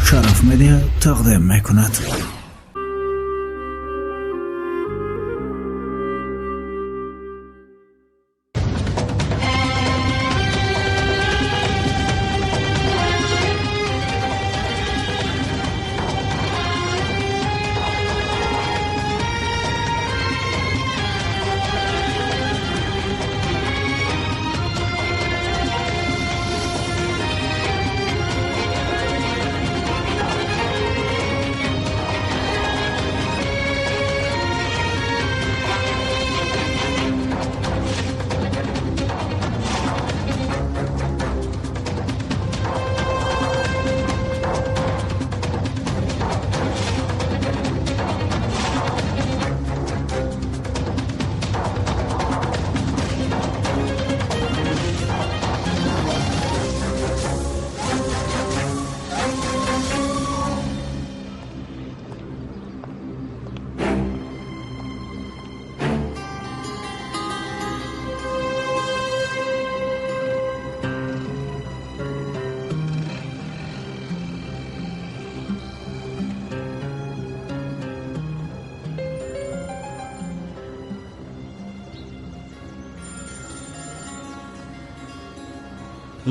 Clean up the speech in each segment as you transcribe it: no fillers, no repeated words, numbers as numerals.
Шараф Медиа тақдим мекунад.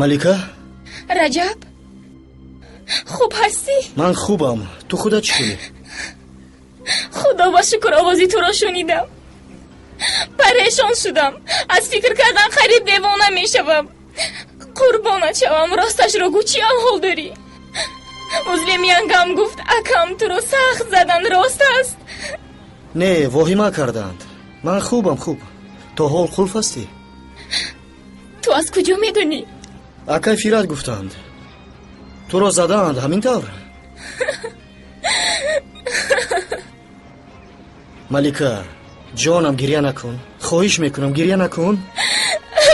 Малика? Раҷаб, хуб ҳастӣ? Ман хубам. Ту худат чӣ кунӣ? Худо ба шукр, овози туро шунидам. Парешон шудам. Аз фикр кардан қариб девона мешавам. Қурбонат шавам, росташро гӯ, чӣ аҳвол дорӣ? Муслим янгам гуфт, акам туро сахт задан, рост аст? Не, воҳима карданд. Ман хубам, хуб. То ҳол қулф ҳастӣ? Ту аз куҷо медонӣ? Акай Фират гуфтанд, туро задаанд, ҳамин тавр? Малика, ҷонам, гирья накун. Хоҳиш мекунам, гирья накун.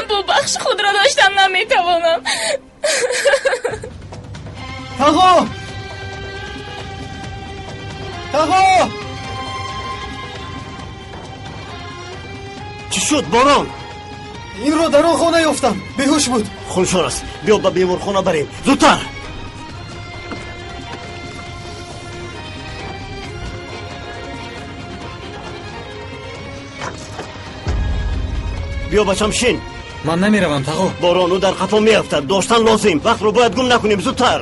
Бубахш, худро доштан наметавонам. Тағо! Тағо! Чӣ шуд, Борон? Инро дар он хона ёфтам, беҳуш буд. Хуншор аст, биё ба беморхона барем, зудтар. Биё, бачам, шин. Ман намеравам, тағо. Борон, ӯ дар қафо меафтад, доштан лозим. Вақтро бояд гум накунем, зудтар.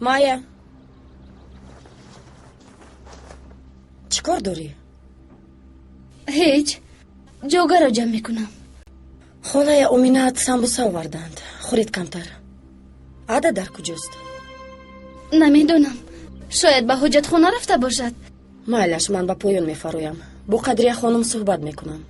Майя, чӣ кор дорӣ? Ҳеҷ, ҷогаро ҷамъ мекунам. Хонаи Оминаат самбуса оварданд, хӯред камтар. Ада дар куҷост? Намедонам, шояд ба ҳоҷатхона рафта бошад. Майлаш, ман ба поён мефароям, бо Қадрия хонум суҳбат мекунам.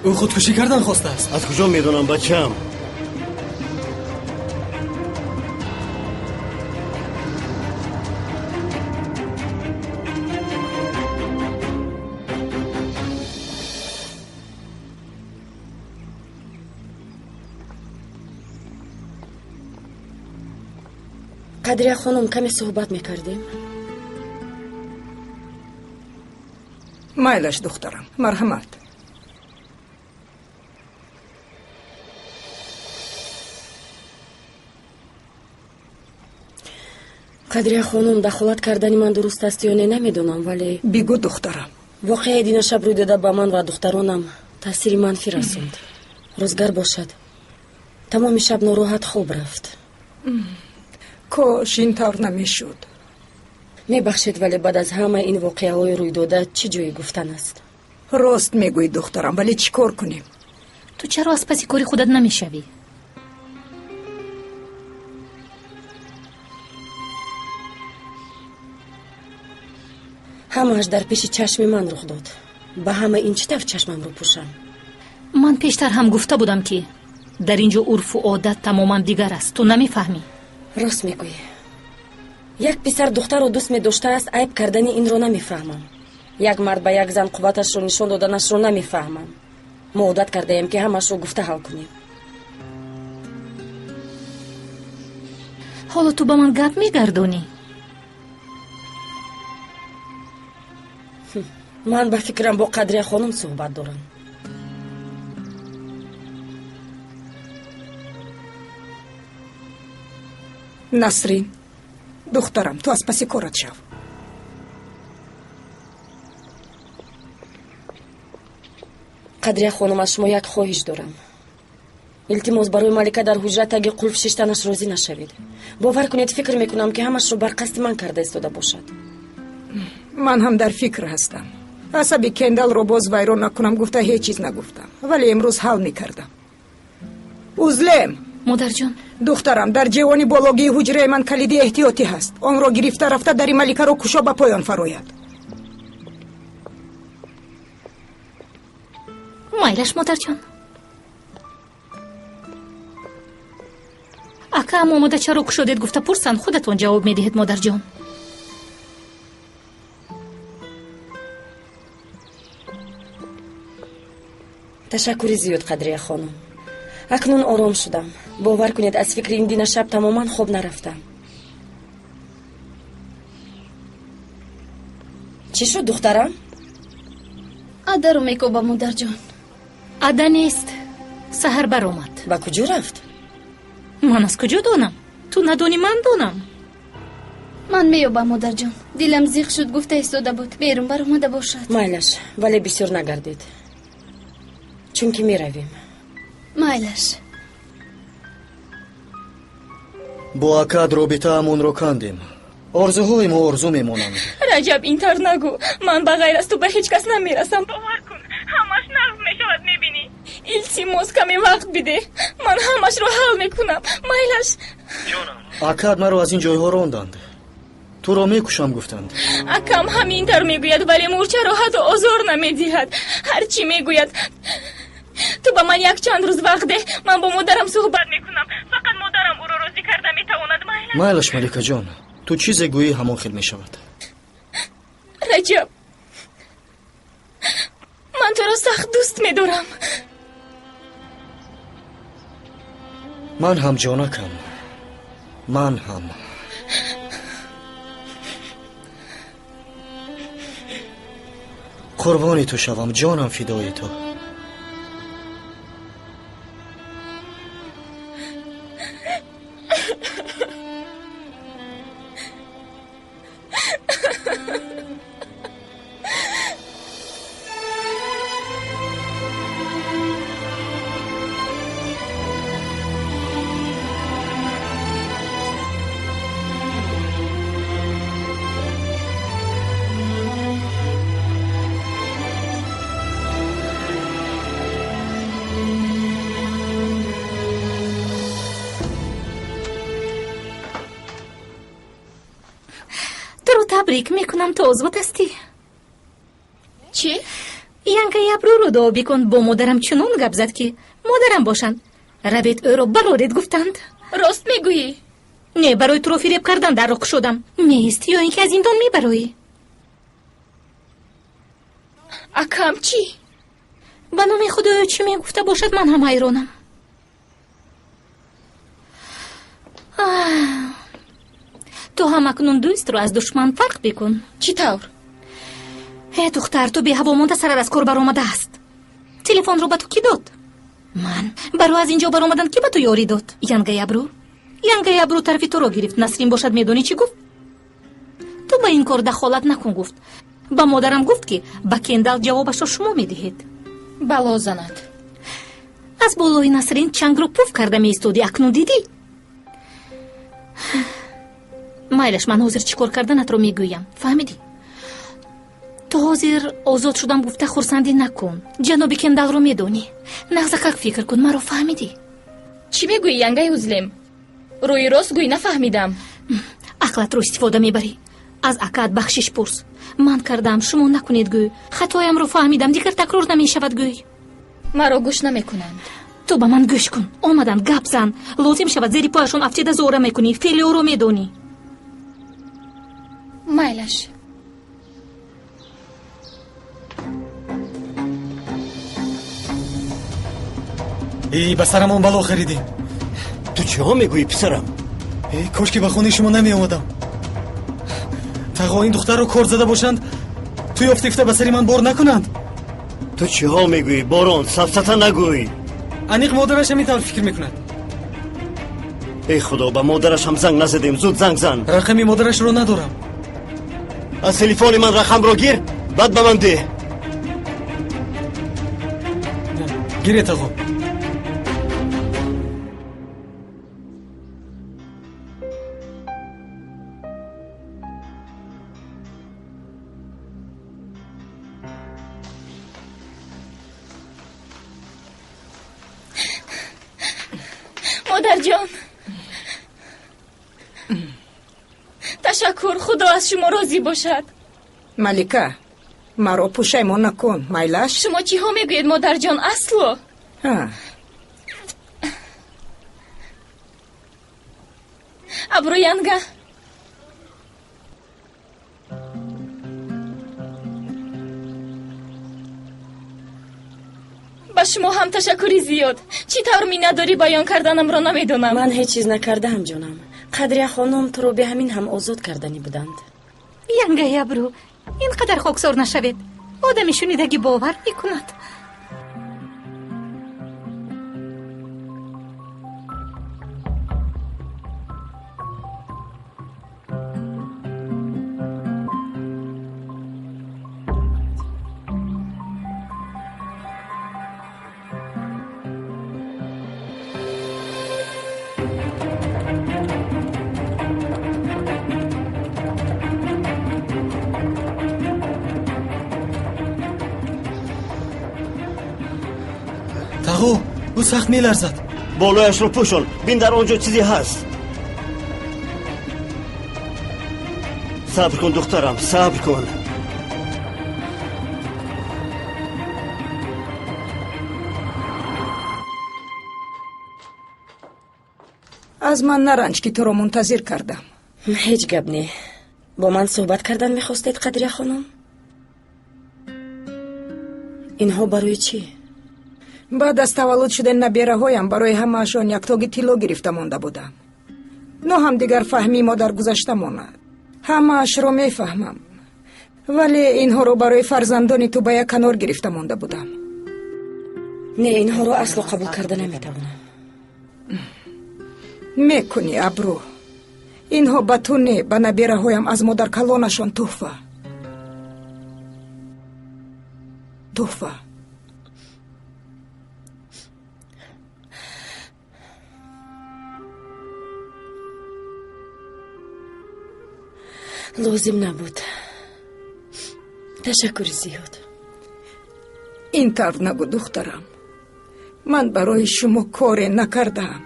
Ӯ худкушӣ кардан хостааст. Аз куҷо медонам, бачам? Қадрия хонум, каме суҳбат мекардем. Майлаш, духтарам, марҳамат. Қадрия хонум, дахолат кардани ман дуруст аст ё не намедонам, вале бигӯ, духтарам. Воқеаи динашаб рӯй дода ба ман ва духтаронам таъсири манфӣ расонд. Рӯзгар бошад, тамоми шаб нороҳат хоб рафт. Кош ин тавр намешуд. Мебахшед, вале баъд аз ҳамаи ин воқеаҳои рӯйдода чӣ ҷое гуфтан аст? Рост мегӯӣ, духтарам, вале чӣ кор кунем? Ту чаро аз паси кори худат намешавӣ? Ҳамааш дар пеши чашми ман рух дод. Ба ҳама ин чӣ тавр чашмамро пӯшам? Ман пештар ҳам гуфта будам, ки дар ин ҷо урфу одат тамоман дигар аст. Ту намефаҳмӣ. Рост мегӯӣ. Як писар духтарро дӯст медоштааст, айб кардани инро намефаҳмам. Як мард ба як зан қувваташро нишон доданашро намефаҳмам. Мо одат кардаем, ки ҳамашро гуфта ҳал кунем. Ҳоло ту ба ман гап мегардонӣ? Ман ба фикрам бо Қадрия хонум суҳбат дорам. Насрин, духтарам, ту аз паси корат шав. Қадрия хонум, аз шумо як хоҳиш дорам. Илтимос, барои Малика дар ҳуҷра таги қулф шиштанаш розӣ нашавед. Бовар кунед, фикр мекунам, ки ҳамашро бар қасди ман карда истода бошад. Ман ҳам дар фикр ҳастам. Асаби Кендалро боз вайрон накунам гуфта ҳеҷ чиз нагуфтам, вале имрӯз ҳал мекардам. Узлем! Модарҷон. Духтарам, дар ҷевони бологии ҳуҷраи ман калиди эҳтиётӣ ҳаст. Онро гирифта рафта дари Маликаро кушо ба поён фарояд. Майлаш, модарҷон. Акаам омода чаро кушодед гуфта пурсанд, худатон ҷавоб медиҳед, модарҷон. Ташаккури зиёд, Қадрия хонум. Акнун ором шудам. Бовар кунед, аз фикри ин дина шаб тамоман хоб нарафтам. Чӣ шуд, духтарам? Адаро мекобам, модарҷон. Ада нест. Саҳар баромад. Ба куҷо рафт? Ман аз куҷо донам? Ту надонӣ, ман донам. Ман меёбам, модарҷон. Дилам зиқ шуд, гуфта истода буд. Берун баромада бошад. Майлаш, вале бисёр нагардед. Чунки меравем. Майлаш. Бо акад робитаамонро кандем. Орзуҳои мо орзу мемонанд. Раҷаб, ин тавр нагӯ. Ман ба ғайр аз ту ба ҳеҷ кас намерасам. Бовар кун, ҳамаш нағз мешавад, мебинӣ. Илтимос, каме вақт бидеҳ. Ман ҳамашро ҳал мекунам. Майлаш. Акад маро аз ин ҷойҳо ронданд. Туро мекушам гуфтанд. Акам ҳамин тавр мегӯяд, вале мурчаро ҳатто озор намедиҳад. Ҳар чӣ мегӯяд. Ту ба ман якчанд рӯз вақт деҳ. Ман бо модарам суҳбат мекунам. Фақат модарам ӯро розӣ карда метавонад. Майлаш. Майлаш, Маликаҷон. Ту чизе гӯӣ, ҳамон хел мешавад. Раҷаб, ман туро сахт дӯст медорам. Ман ҳам, ҷонакам. Ман ҳам. Қурбони ту шавам, ҷонам фидои ту. Табрик мекунам, ту озод ҳастӣ. Чӣ? Янгаи Абрӯро дуо бикун. Бо модарам чунон гап зад, ки модарам бошанд. Равед, ӯро бароред гуфтанд. Рост мегӯӣ? Не, барои туро фиреб кардан дарро кушодам. Меистӣ ё ин ки аз зиндон мебароӣ? Акам чӣ? Ба номи Худоё, чӣ мегуфта бошад, ман ҳам ҳайронам. Ту ҳам акнун дӯстро аз душман фарқ бикун. Чӣ тавр? Э, духтар, ту беҳаво монда сарат аз кор баромадааст. Телефонро ба ту кӣ дод? Ман. Баро аз ин ҷо баромадан кӣ ба ту ёрӣ дод? Янгаи Абрӯ. Янгаи Абрӯ тарафи туро гирифт. Насрин бошад, медонӣ чӣ гуфт? Ту ба ин кор дахолат накун гуфт. Ба модарам гуфт, ки ба Кендал ҷавобашро шумо медиҳед. Бало занад. Аз болои Насрин чангро пуф карда меистодӣ, акнун дидӣ? Майлаш, ман ҳозир чӣ кор карданатро мегӯям. Фаҳмидӣ? Ту ҳозир озод шудам гуфта хурсандӣ накун. Ҷаноби Кендалро медонӣ. Нағзакак фикр кун, маро фаҳмидӣ? Чӣ мегӯӣ, янгаи Узлем? Рӯи рост гӯй, нафаҳмидам. Ақлатро истифода мебарӣ. Аз акаат бахшиш пурс. Ман кардам, шумо накунед гӯй. Хатоямро фаҳмидам, дигар такрор намешавад гӯй. Маро гӯш намекунанд. Ту ба ман гӯш кун. Омаданд, гап зан. Лозим шавад зери пояшон афтида зора мекунӣ. Феълиёро медонӣ. Майлаш. Эй, ба сарамон бало харидем. Ту чиҳо мегӯӣ, писарам? Эй, кош ки ба хонаи шумо намеомадам. Тағо, ин духтарро кор зада бошанд, ту ёфтифта ба сари ман бор накунанд. Ту чиҳо мегӯӣ, Борон? Сафсата нагӯй. Аниқ модараш ҳамин тавр фикр мекунад. Эй худо, ба модараш ҳам занг назадем. Зуд занг зан. Рақами модарашро надорам. Аз телефони ман рақамро гир, баъд ба ман деҳ. Гире, тағо. Модарҷон, ташаккур. Худо аз шумо розӣ бошад. Малика, маро пушаймон накун, майлаш? Шумо чиҳо мегӯед, модарҷон? Асло. Абрӯянга, ба шумо ҳам ташаккури зиёд. Чӣ тавр миннатдорӣ баён карданамро намедонам. Ман ҳеҷ чиз накардаам, ҷонам. Қадрия хонум туро бе ҳамин ҳам озод карданӣ буданд. Янгаи Абрӯ, ин қадар хоксор нашавед. Одами шунидагӣ бовар мекунад. Тағо, ӯ сахт меларзад. Болояшро пӯшон, бин дар он ҷо чизе ҳаст. Сабр кун, духтарам, сабр кун. Аз ман наранҷ, ки туро мунтазир кардам. Ҳеҷ гап не. Бо ман суҳбат кардан мехостед, Қадрия хонум? Инҳо барои чӣ? Баъд аз таваллуд шудани набераҳоям барои ҳамаашон яктоги тилло гирифта монда будам. Но ҳамдигар фаҳмии мо дар гузашта монад. Ҳамаашро мефаҳмам, вале инҳоро барои фарзандони ту ба як канор гирифта монда будам. Не, инҳоро асло қабул карда наметавонам. Мекунӣ, Абрӯ. Инҳо ба ту не, ба набераҳоям аз модаркалонашон туҳфа. Туҳфа. Лозим набуд. Ташаккури зиёд. Ин тавр нагӯ, духтарам. Ман барои шумо коре накардаам.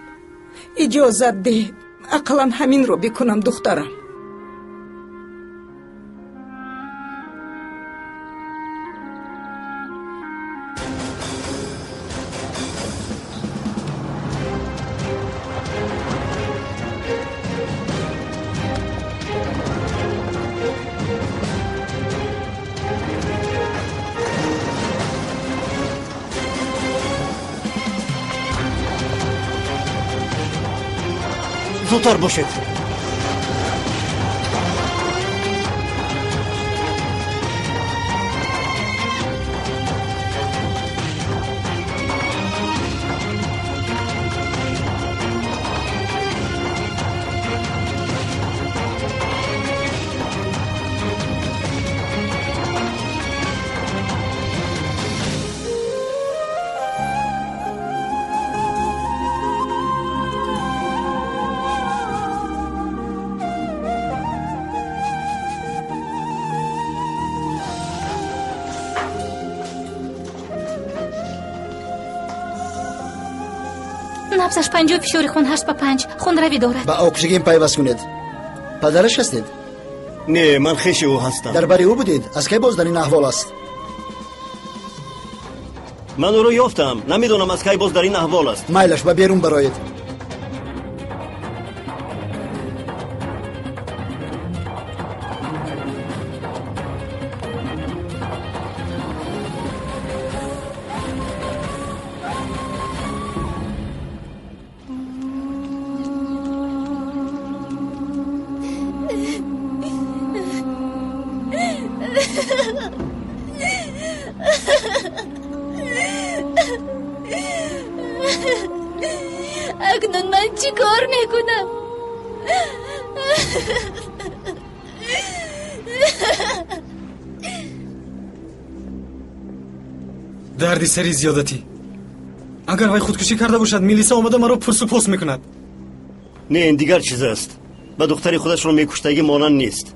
Иҷозат деҳ, ақаллан ҳаминро бикунам, духтарам. Зудтар бошед. Набзаш 50, фишори хун 8 ба 5, хунравӣ дорад. Ба оксиген пайваст кунед. Падараш ҳастед? Не, ман хеши ӯ ҳастам. Дар бари ӯ будед? Аз кай боз дар ин аҳвол аст? Ман ӯро ёфтам. Намедонам аз кай боз дар ин аҳвол аст. Майлаш, ба берун бароед. Акнун ман чӣ кор мекунам? Дарди сари зиёдатӣ. Агар вай худкушӣ карда бошад, милиса омада маро пурсупос мекунад. Не, ин дигар чиз аст. Ба духтари худашро мекуштагӣ монанд нест.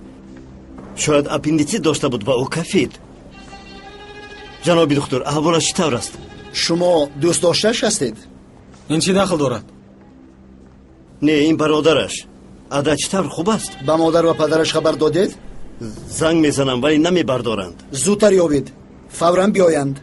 Шояд аппендитсит дошта буд ва ӯ кафид. Ҷаноби духтур, аҳволаш чӣ тавр аст? Шумо дӯстдоштааш ҳастед? Ин чӣ дахл дорад? Не, ин бародараш. Ада чӣ тавр, хуб аст? Ба модар ва падараш хабар додед? Занг мезанам, вале намебардоранд. Зудтар ёбед, фавран биёянд.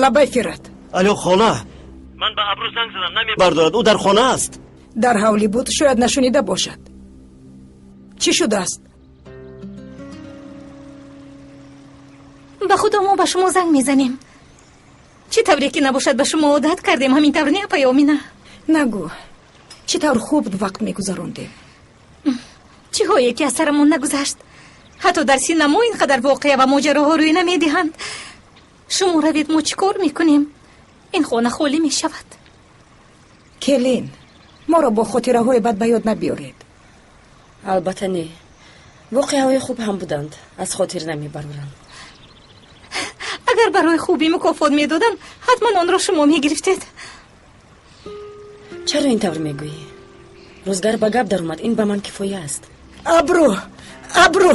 Лабай, Фират. Алло, хола, ман ба Абру занг задам, намебардорад. Ӯ дар хона аст. Дар ҳавлӣ буд, шояд нашунида бошад. Чӣ шудааст? Ба худо, мо ба шумо занг мезанем. Чӣ тавре ки набошад, ба шумо одат кардем, ҳамин тавр не, апаи Омина? Нагӯ, чӣ тавр хуб вақт мегузарондем. Чиҳое ки аз сарамон нагузашт. Ҳатто дар синамо ин қадар воқеа ва моҷароҳо рӯй намедиҳанд. Шумо равед, мо чӣ кор мекунем? Ин хона холӣ мешавад. Келин, моро бо хотираҳои бад ба ёд набиёред. Албатта не, воқеаҳои хуб ҳам буданд, аз хотир намебарорам. Агар барои хубӣ мукофот медодам, ҳатман онро шумо мегирифтед. Чаро ин тавр мегӯӣ? Рӯзгар ба гап даромад, ин ба ман кифоя аст. Абру, Абру!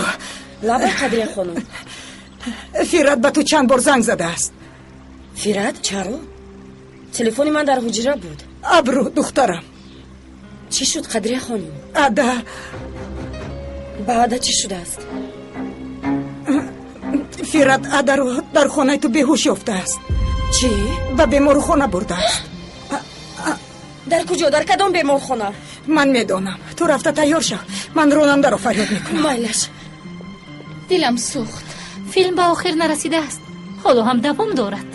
Лабай, Қадрия хонум. Фират ба ту чанд бор занг задааст. Фират? Чаро? Телефони ман дар ҳуҷра буд. Абру, духтарам. Чӣ шуд, Қадрия хонум? Ада. Ба Ада чӣ шудааст? Фират Адаро дар хонаи ту беҳуш ёфтааст. Чӣ? Ба беморхона бурдааст. Дар куҷо? Дар кадом беморхона? Ман медонам. Ту рафта тайёр шав, ман ронандаро фарёд мекунам. Майлаш. Дилам сӯхт. Филм ба охир нарасидааст, ҳоло ҳам давом дорад.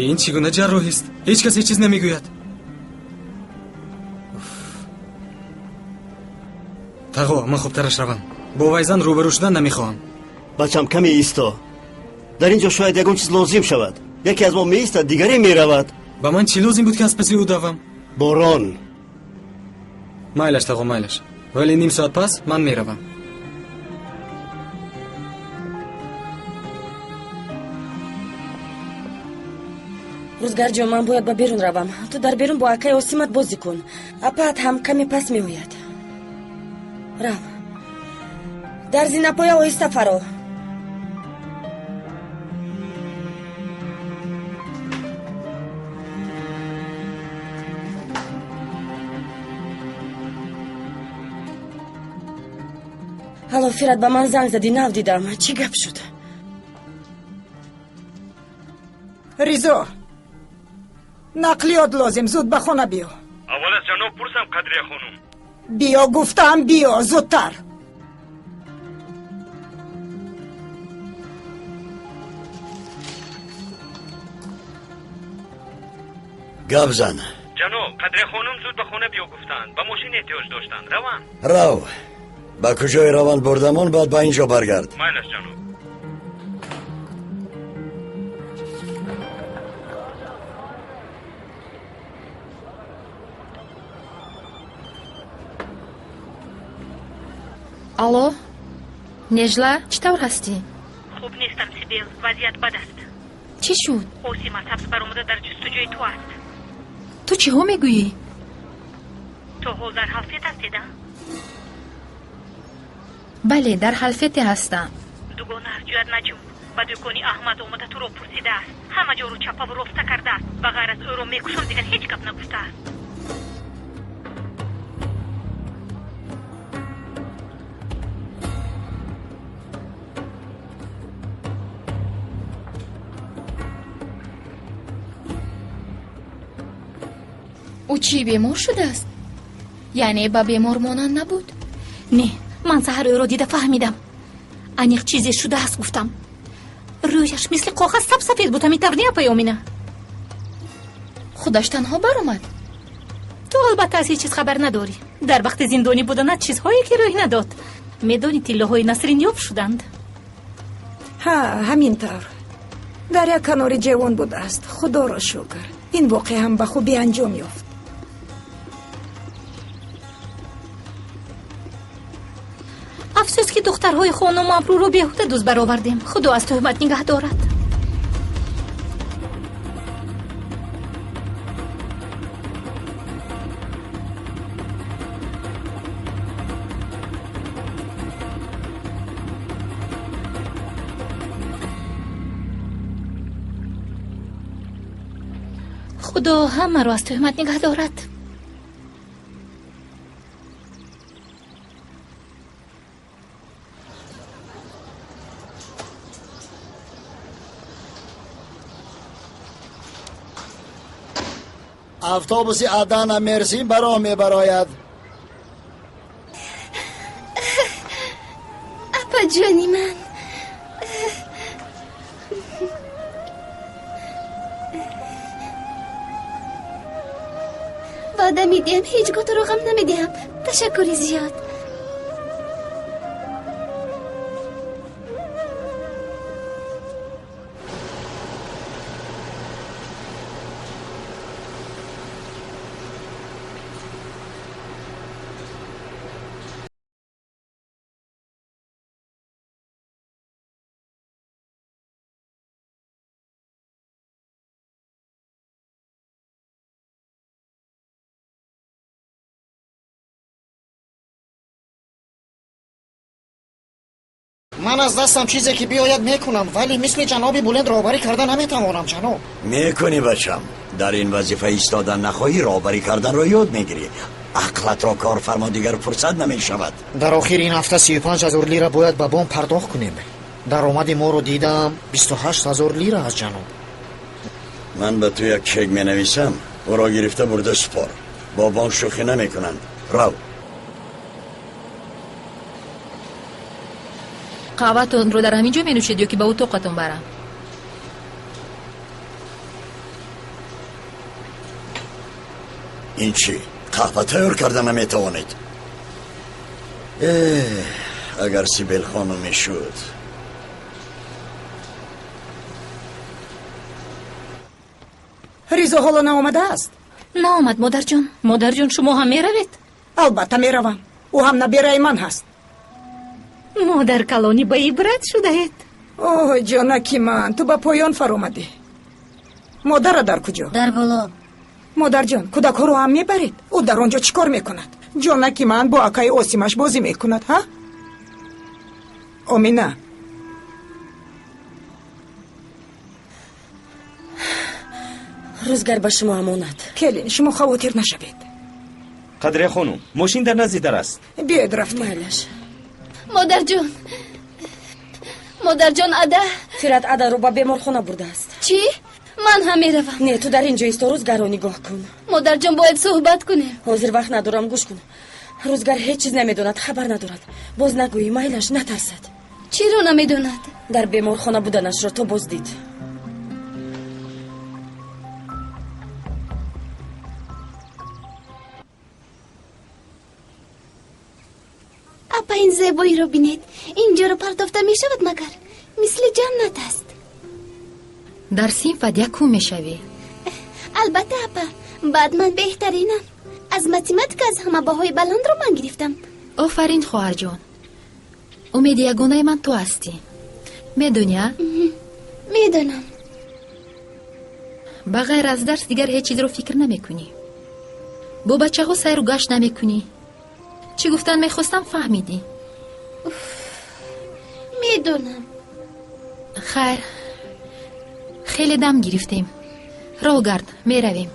Ин чӣ гуна ҷарроҳист? Ҳеҷ кас ҳеҷ чиз намегӯяд. Тағо, ман хубтараш равам. Бо вайзан рӯбарӯ шудан намехоҳам. Бачам, каме исто. Дар ин ҷо шояд ягон чиз лозим шавад. Яке аз мо меистад, дигаре меравад. Ба ман чӣ лозим буд, ки аз паси ӯ давам? Борон. Майлаш, тағо, майлаш, вале ним соат пас ман меравам. Рӯзгарҷон, ман бояд ба берун равам. Ту дар берун бо акаи Осимат бозӣ кун. Апаат ҳам каме пас меояд. Рав, дар зинапоя оҳиста фаро. Алло, Фират, ба ман занг задӣ, нав дидам. Чӣ гап шуд? Ризо, нақлиёт лозим, зуд ба хона биё. Аввал аз ҷаноб пурсам, Қадрия хонум. Биё, гуфтам, биё зудтар. Гап зан. Ҷаноб, Қадрия хонум зуд ба хона биё гуфтанд. Ба мошин эҳтиёҷ доштанд. Равам. Рав. Ба куҷое раванд бурдамон, баъд ба ин ҷо баргард. Майлаш, ҷаноб. Алло, Нежла, чӣ тавр ҳастӣ? Хуб нестам, Сибел, вазъият бад аст. Чӣ шуд? Осим аз ҳабс баромада дар ҷустуҷӯи ту аст. Ту чиҳо мегӯӣ? То ҳол дар ҳалфет ҳастед, а? Бале, дар ҳалфете ҳастам. Дугона аз ҷоят наҷунб. Ба дукони Аҳмад омада туро пурсидааст. Ҳама ҷоро чапаву рофта кардааст. Ба ғайр аз ӯро мекушам дигар ҳеҷ гап нагуфтааст. Ӯ чӣ, бемор шудааст? Яъне ба бемор монанд набуд? Не, ман саҳар ӯро дида фаҳмидам. Аниқ чизе шудааст, гуфтам. Рӯяш мисли коғаз сабсафед буд, ҳамин тавр не, апай Омина? Худаш танҳо баромад. Ту албатта аз ҳеҷ чиз хабар надорӣ. Дар вақти зиндонӣ буданат чизҳое ки рӯй надод. Медонӣ, тиллоҳои Насрин ёфт шуданд. Ҳа, ҳамин тавр. Дар як канори ҷавон будааст. Худоро шукр. Ин воқеа ҳам ба хубӣ анҷом ёфт. Афсӯс, ки духтарҳои хонум Абрӯро беҳуда дуз баровардем. Худо аз тӯҳмат нигаҳ дорад. Худо ҳамаро аз тӯҳмат нигаҳ дорад. Автобуси Адана Мерсин ба роҳ мебарояд. Апаҷони ман. Ваъда медиҳам, ҳеҷ гоҳ туро ғам намедиҳам. Ташаккури зиёд. Ман аз дастам чизе ки биёяд мекунам, вале мисли ҷаноби Булент роҳбарӣ карда наметавонам, ҷаноб. Мекунӣ, бачам. Дар ин вазифа истодан нахоҳӣ, роҳбарӣ карданро ёд мегирӣ. Ақлатро кор фармо, дигар фурсат намешавад. Дар охири ин ҳафта 35 000 лира бояд ба бонк пардохт кунем. Даромади моро дидам, 28 000 лира аст, ҷаноб. Ман ба ту як чек менависам, ӯро гирифта бурда супор. Бо бонк шӯхӣ намекунанд. Рав. Қаҳватонро дар ҳамин ҷо менӯшед ё ки ба утоқатон барам? Ин чӣ, қаҳва тайёр карда наметавонед? Агар Сибел хонум мешуд. Ризо ҳоло наомадааст? Наомад, модарҷон. Модарҷон, шумо ҳам меравед? Албатта меравам. Ӯ ҳам набераи ман ҳаст. Модар калонӣ ба ибрат шудаед. Оҳ, ҷонаки ман, ту ба поён фаромадӣ. Модара дар куҷо? Дар боло. Модарҷон, кӯдакҳоро ҳам мебаред? Ӯ дар он ҷо чӣ кор мекунад? Ҷонаки ман бо акаи Осимаш бозӣ мекунад, ҳа? Омина. Рӯзгар ба шумо амонат. Келин, шумо хавотир нашавед. Қадрия хонум, мошин дар назди дар аст. Биёед, рафтем. Майлаш. Модарҷон, модарҷон, ада. Фират адаро ба беморхона бурдааст. Чӣ? Ман ҳам меравам. Не, ту дар ин ҷо исто, рӯзгарро нигоҳ кун. Модарҷон, бояд суҳбат кунем. Ҳозир вақт надорам, гӯш кун. Рӯзгар ҳеҷ чиз намедонад, хабар надорад. Боз нагӯӣ, майлаш, натарсад. Чиро намедонад? Дар беморхона буданашро то боз дид. Апа, ин зебоиро бинед. Инҷоро партофта мешавад магар? Мисли ҷаннат аст. Дар синфат якум мешавӣ. Албатта, апа, баъд ман беҳтаринам. Аз математика аз ҳама баҳои баландро ман гирифтам. Офарин, хоҳарҷон. Умеди ягонаи ман ту ҳастӣ. Медонӣ, а? Медонам. Ба ғайр аз дарс дигар ҳеҷ чизро фикр намекунӣ. Бо бачаҳо сайру гашт намекунӣ. Чӣ гуфтан мехостам, фаҳмидӣ? Медонам. Хайр, хеле дам гирифтем. Роҳ гард, меравем.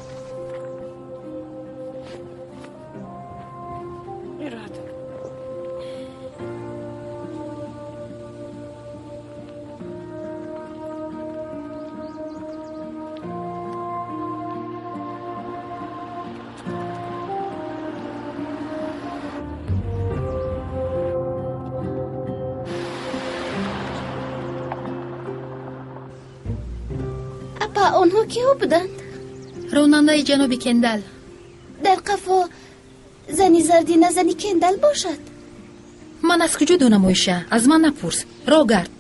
Апа, онҳо киҳо буданд? Ронандаи ҷаноби Кендал. Дар қафо зани зардина зани Кендал бошад? Ман аз куҷо донам, Оиша? Аз ман напурс. Роҳ гард.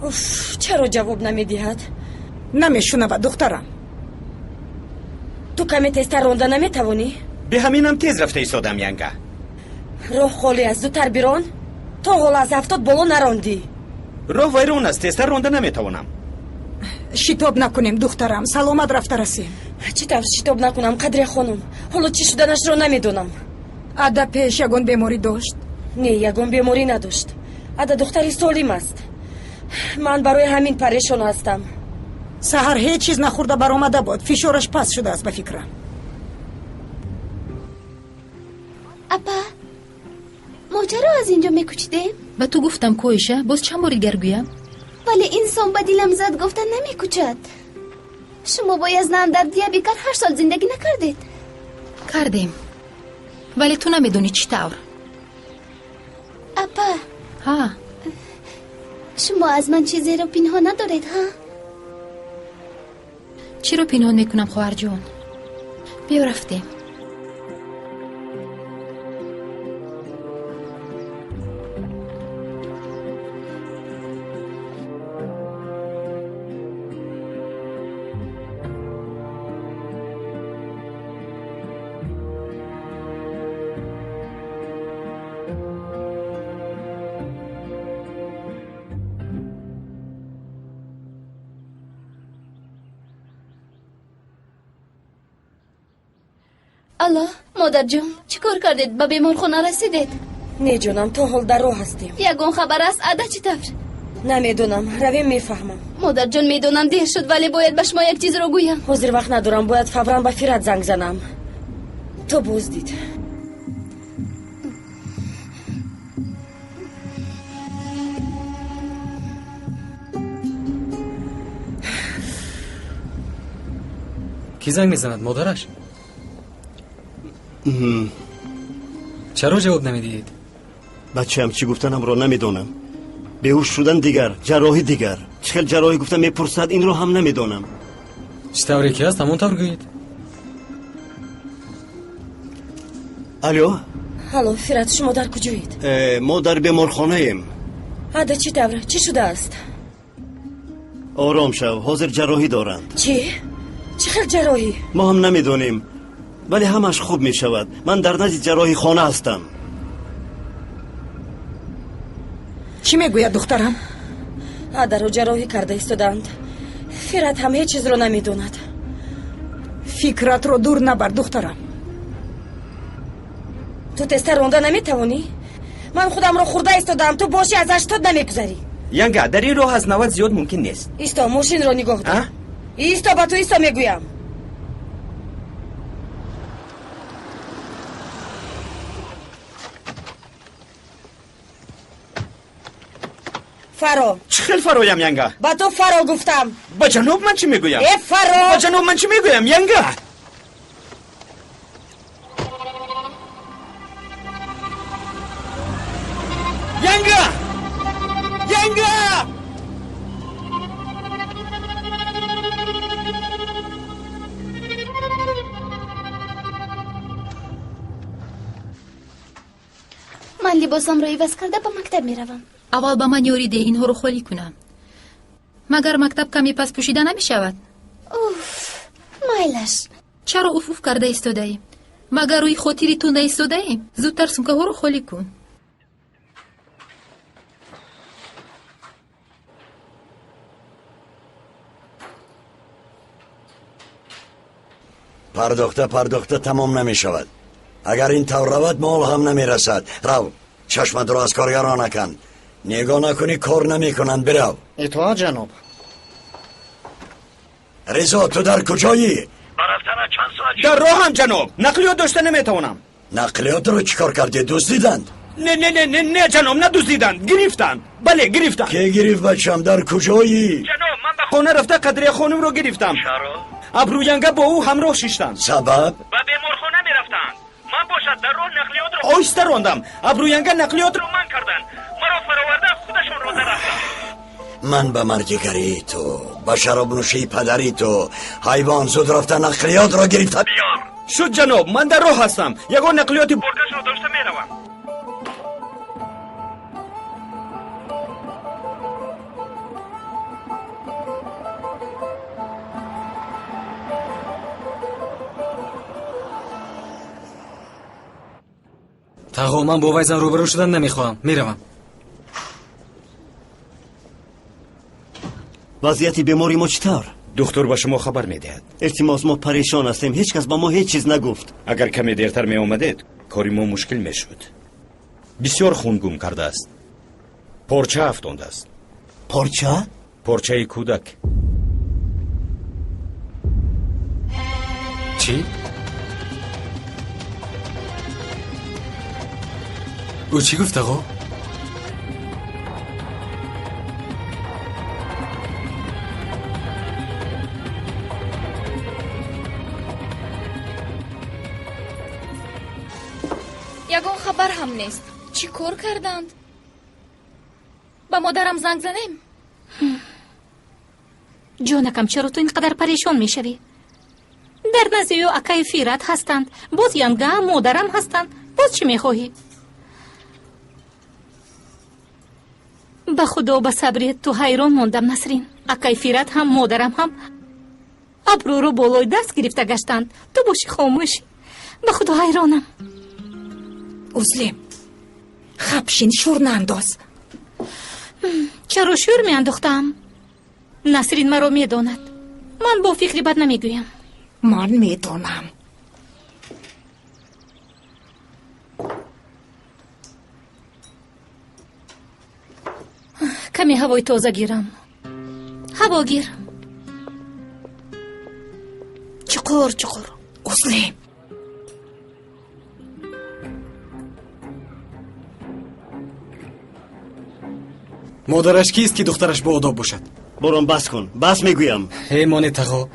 Уф, чаро ҷавоб намедиҳад? Намешунавад, духтарам. Ту каме тезтар ронда наметавонӣ? Бе ҳаминам тез рафта истодам, янга. Роҳ холӣ аст, зудтар бирон. То ҳол аз 70 боло нарондӣ. Роҳ вайрон аст, тезтар ронда наметавонам. Шитоб накунем, духтарам, саломат рафта расем. Чӣ тавр шитоб накунам, Қадрия хонум? Ҳоло чӣ шуданашро намедонам. Ада пеш ягон беморӣ дошт? Не, ягон беморӣ надошт. Ада духтари солим аст. Ман барои ҳамин парешон ҳастам. Саҳар ҳеҷ чиз нахӯрда баромада буд. Фишораш паст шудааст, ба фикрам. Апа, мо чаро аз инҷо мекӯчидем? Ба ту гуфтам, Коиша, боз чанд бори дигар гӯям? Вале инсон ба дилам зад гуфта намекӯчад. Шумо бояд знам дар Диябекар 8 сол зиндагӣ накардед? Кардем, вале ту намедонӣ чӣ тавр. Апа. Ҳа. Шумо аз ман чизеро пинҳон надоред, ҳа? Чиро пинҳон мекунам, хоҳарҷон? Биё, рафтем. Алло, модарҷон, чӣ кор кардед? Ба беморхона расидед? Не, ҷонам, то ҳол дар роҳ ҳастем. Ягон хабар аст, ада чӣ тавр? Намедонам, равем мефаҳмам. Модарҷон, медонам дер шуд, вале бояд ба шумо як чизро гӯям. Ҳозир вақт надорам, бояд фавран ба Фират занг занам. То боз дид. Кӣ занг мезанад, модараш? Чаро ҷавоб намедиҳед? Бачаам, чӣ гуфтанамро намедонам. Беҳуш шудан дигар, ҷарроҳӣ дигар. Чӣ хел ҷарроҳӣ гуфта мепурсад, инро ҳам намедонам. Чӣ тавре ки аст, ҳамон тавр гӯед. Алло? Алло, Фират, шумо дар куҷоед? Мо дар беморхонаем. Ада чӣ тавр? Чӣ шудааст? Ором шав, ҳозир ҷарроҳӣ доранд. Чӣ? Чӣ хел ҷарроҳӣ? Мо ҳам намедонем, вале ҳамаш хуб мешавад. Ман дар назди ҷарроҳи хона ҳастам. Чӣ мегӯяд духтарам? Адаро ҷарроҳӣ карда истодаанд. Фират ҳам ҳеҷ чизро намедонад. Фикратро дур набар, духтарам. Ту тезтар ронда наметавонӣ? Ман худамро хӯрда истодаам, ту бошӣ аз 80 намегузарӣ. Янга, дар ин роҳ аз 90 зиёд мумкин нест. Исто, мошинро нигоҳ дор. Исто, ба ту исто мегӯям. Фаро. Чӣ хел фароям, янга? Ба ту фаро гуфтам. Ба ҷаноб ман чӣ мегӯям? Э, фаро! Ба ҷаноб ман чӣ мегӯям, янга? Янга! Янга! Ман либосамро иваз карда ба мактаб меравам. Аввал ба ман ёрӣ деҳ, инҳоро холӣ кунам. Магар мактаб каме пас пӯшида намешавад? Уф, майлаш. Чаро уф уф карда истодаӣ? Магар рӯи хотири ту наистодаем? Зудтар сумкаҳоро холӣ кун. Пардохта пардохта тамом намешавад. Агар ин тавр равад, мол ҳам намерасад. Рав, чашматро аз коргарон накан. Нигоҳ накунӣ, кор намекунанд. Бирав. Итоат, ҷаноб. Ризо, ту дар куҷоӣ? Дар роҳам, ҷаноб. Нақлиёт дошта наметавонам. Нақлиётро чӣ кор кардӣ? Дуздиданд? Не, не, не, не, не, ҷаноб, надуздиданд, гирифтанд. Бале, гирифтанд. Ке гирифт, бачам? Дар куҷоӣ? Ҷаноб, ман ба хона рафта Қадрия хонумро гирифтам. Чаро? Абрӯянга бо ӯ ҳамроҳ шиштанд. Сабаб? Ба беморхона мерафтанд. Ман бошад дар роҳ нақлиётро оҳиста рондам. Абрӯянга нақлиётро ман карданд. Маро фароварда худашонро зарафтанд. Ман ба мардигарии ту, ба шаробнӯшии падари ту, ҳайвон, зуд рафта нақлиётро гирифта биёр. Шуд, ҷаноб, ман дар роҳ ҳастам. Ягон нақлиёти боркашро дошта меравам. Тағо, ман бо вай зан рӯбарӯ шудан намехоҳам. Меравам. Вазъияти бемори мо чӣ тавр? Духтур ба шумо хабар медиҳад. Илтимос, мо парешон ҳастем. Ҳеҷ кас ба мо ҳеҷ чиз нагуфт. Агар каме дертар меомадед, кори мо мушкил мешуд. Бисёр хун гум кардааст. Порча афтондааст. Порча? Порчаи кӯдак. Чӣ? Ӯ чӣ гуфт, ағо? Ягон хабар ҳам нест. Чӣ кор карданд? Ба модарам занг занем? Ҷонакам, чаро ту ин қадар парешон мешавӣ? Дар назди ӯ акаи Фират ҳастанд, боз янгаам, модарам ҳастанд. Боз чӣ мехоҳӣ? Ба худо, ба сабри ту ҳайрон мондам, Насрин. Акаи Фират ҳам, модарам ҳам абрӯро болои даст гирифта гаштанд. Ту боши хомӯш. Ба худо ҳайронам. Узлем, хабшин, шур наандоз. Чаро шур меандохтам? Насрин маро медонад. Ман бо фикри бад намегӯям. Ман медонам. Каме ҳавои тоза гирам. Ҳаво гир. Чуқур, чуқур. Узлем. Модараш кист, ки духтараш боодоб бошад? Борон, бас кун, бас мегӯям. Эй, моне тағо,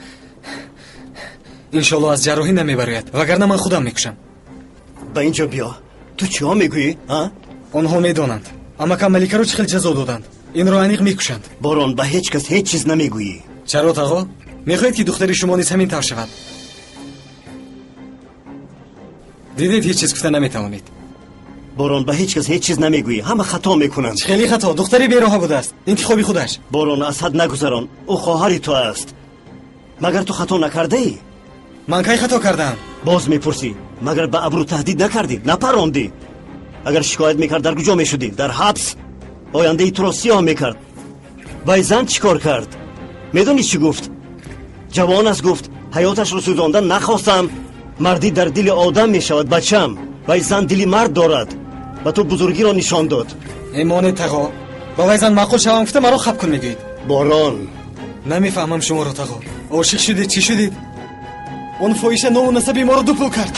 иншолло аз ҷарроҳӣ намебарояд, вагарна ман худам мекушам. Ба ин ҷо биё. Ту чиҳо мегӯӣ, а? Онҳо медонанд. Амакам Маликаро чӣ хел ҷазо доданд. Инро аниқ мекушанд. Борон, ба ҳеҷ кас ҳеҷ чиз намегӯӣ. Чаро, тағо? Мехоҳед, ки духтари шумо низ ҳамин тавр шавад? Дидед, ҳеҷ чиз гуфта наметавонед. Борон, ба ҳеҷ кас ҳеҷ чиз намегӯӣ. Ҳама хато мекунанд. Хеле хато. Духтари бероҳа будааст. Интихоби худаш. Борон, аз ҳад нагузарон. Ӯ хоҳари ту аст. Магар ту хато накардаӣ? Ман кай хато кардаам? Боз мепурсӣ. Магар ба абрӯ таҳдид накардӣ? Напарондӣ? Агар шикоят мекард, дар куҷо мешудӣ? Дар ҳабс. Ояндаи туро сиёҳ мекард. Вай зан чӣ кор кард? Медонӣ чӣ гуфт? Ҷавон аст, гуфт. Ҳаёташро сӯзондан нахостам. Мардӣ дар дили одам мешавад, бачам. Вай зан дили мард дорад. Ба ту бузургиро нишон дод. Эй моне тағо, ба вай зан маъқул шавам гуфта маро хаб кун мегӯед. Борон. Намефаҳмам шуморо, тағо. Ошиқ шудед, чӣ шудед? Он фоҳиша ному насаби моро дупул кард.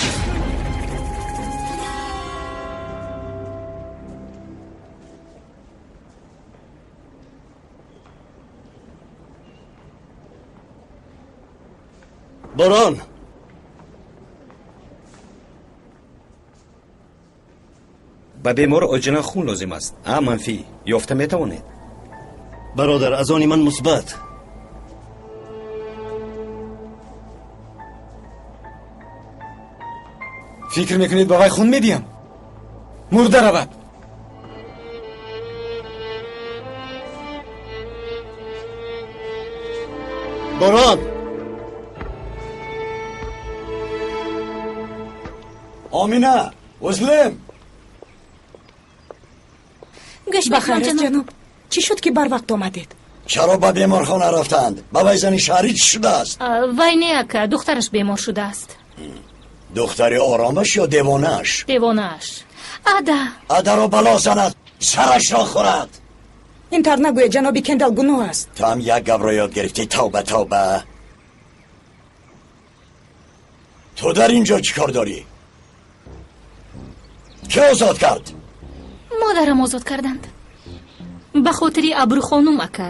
Борон. Ба бемор оҷина хун лозим аст. А манфӣ ёфта метавонед? Бародар, аз они ман мусбат. Фикр мекунед, ба вай хун медиҳам? Мурда равад. Борон! Омина, узлем! Гӯш Бахайр мекунам, аст, ҷаноб. Чӣ шуд, ки барвақт омадед? Чаро ба беморхона рафтанд? Ба вай зани шаҳрӣ чӣ шудааст? Вай не, ака, духтараш бемор шудааст. Духтари оромаш ё девонааш? Девонааш. Ада. Адаро бало занад, сарашро хӯрад. Ин тавр нагӯед, ҷаноби Кендал гуноҳ аст. Ту ҳам як гапро ёд гирифтӣ. Тавба, тавба. Ту дар ин ҷо чӣ кор дорӣ? Кӣ озод кард? Модарам озод карданд. Ба хотири Абрухонум, ака.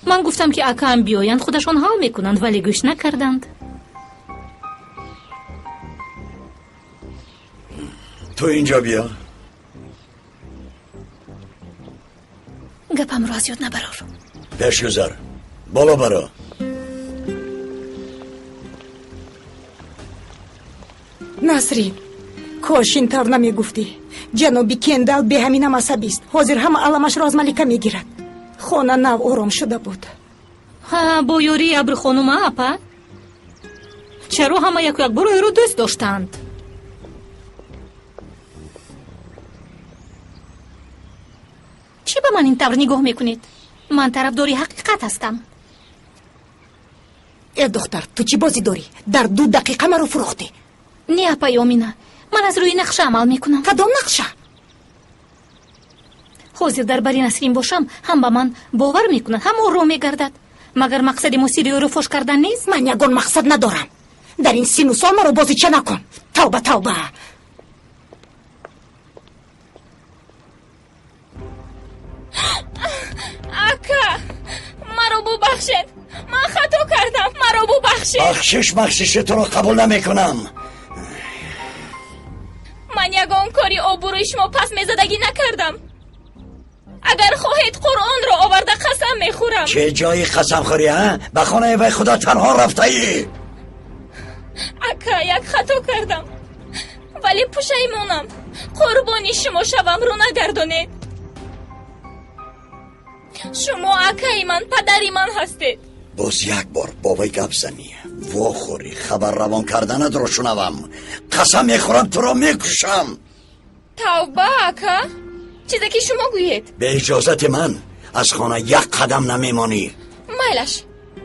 Ман гуфтам, ки акаам биёянд, худашон ҳал мекунанд, вале гӯш накарданд. Ту инҷо биё. Гапамро аз ёд набарор. Пеш гузар, боло баро. Насрин, кош ин тавр намегуфтӣ. Ҷаноби Кендал беҳаминам асабист. Ҳозир ҳама аламашро аз Малика мегирад. Хона нав ором шуда буд. Ҳа, бо ёрии Абрухонума, апа. Чаро ҳама яку якбор ӯро дӯст доштанд? Чӣ ба ман ин тавр нигоҳ мекунед? Ман тарафдори ҳақиқат ҳастам. Э, духтар, ту чӣ бозӣ дорӣ? Дар 2 дақиқа маро фурӯхтӣ. Не, апаи Омина, ман аз рӯи нақша амал мекунам. Кадом нақша? Ҳозир дар бари Насрин бошам, ҳам ба ман бовар мекунад, ҳам ором мегардад. Магар мақсади мо сирри ӯро фош кардан нест? Ман ягон мақсад надорам. Дар ин сину сол маро бозича накун. Тавба, тавба. Ака, маро бубахшед. Ман хато кардам, маро бубахшед. Бахшиш, бахшиши туро қабул намекунам. Ман ягон кори обрӯи шумо пас мезадагӣ накардам. Агар хоҳед, Қуръонро оварда қасам мехӯрам. Чӣ ҷои қасамхӯрӣ, а? Ба хонаи вай худо танҳо рафтаӣ. Ака, як хато кардам, вале пушаймонам. Қурбони шумо шавам, рӯ нагардонед. Шумо акаи ман, падари ман ҳастед. Боз як бор бо вай гап занӣ, вохӯрӣ, хабар равон карданатро шунавам, қасам мехӯрам, туро мекушам. Тавба, ака, чизе ки шумо гӯед. Бе иҷозати ман аз хона як қадам намемонӣ. Майлаш.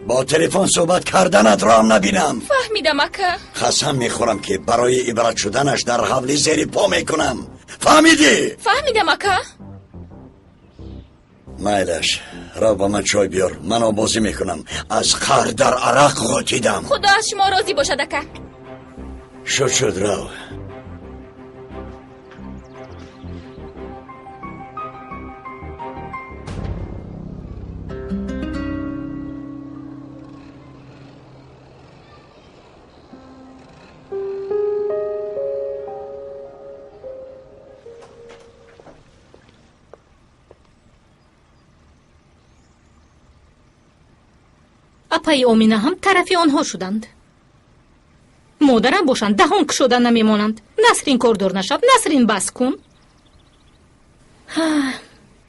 Бо телефон суҳбат карданатро ҳам набинам. Фаҳмидам, ака. Қасам мехӯрам, ки барои ибрат шуданаш дар ҳавли зери по мекунам. Фаҳмидӣ? Фаҳмидам, ака. Майлаш, рав ба ман чой биёр, ман обозӣ мекунам. Аз қаҳр дар арақ ғотидам. Худо аз шумо розӣ бошад, ака. Шуд, шуд, рав. Апаи Омина ҳам тарафи онҳо шуданд. Модарам бошанд, даҳон кушода намемонанд. Насрин кордор нашав, Насрин бас кун.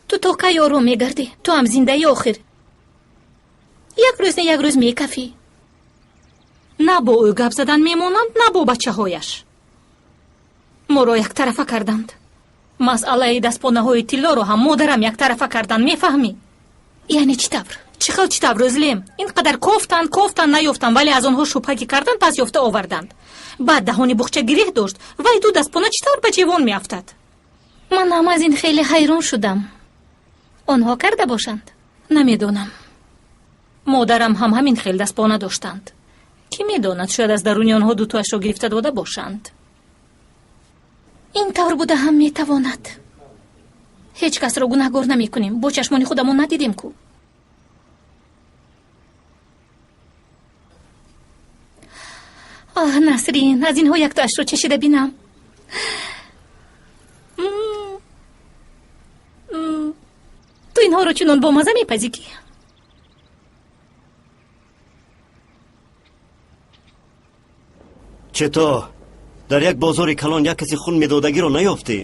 Ту то кай ором мегардӣ? Ту ҳам зиндаи охир. Як рӯз не як рӯз мекафӣ. На бо ӯ гап задан мемонанд, на бо бачаҳояш. Моро яктарафа карданд. Масъалаи дастпонаҳои тиллоро ҳам модарам яктарафа карданд, мефаҳмӣ? Яъне чӣ тавр? Чӣ хел чӣ тавр, Рӯзлем? Ин қадар кофтанд, кофтанд, наёфтанд, вале аз онҳо шубҳа ки карданд, пас ёфта оварданд. Баъд даҳони буғча гиреҳ дошт, вай ду дастпона чӣ тавр ба ҷевон меафтад? Ман ҳам аз ин хеле ҳайрон шудам. Онҳо карда бошанд? Намедонам. Модарам ҳам ҳамин хел дастпона доштанд. Кӣ медонад, шояд аз даруни онҳо дутоашро гирифта дода бошанд. Ин тавр буда ҳам метавонад. Ҳеҷ касро гунаҳгор намекунем, бо чашмони худамон надидем ку. Оҳ, Насрин, аз инҳо яктоашро чашида бинам. Ту инҳоро чунон бомаза мепазӣ ки. Чето дар як бозори калон як каси хун медодагиро наёфтӣ?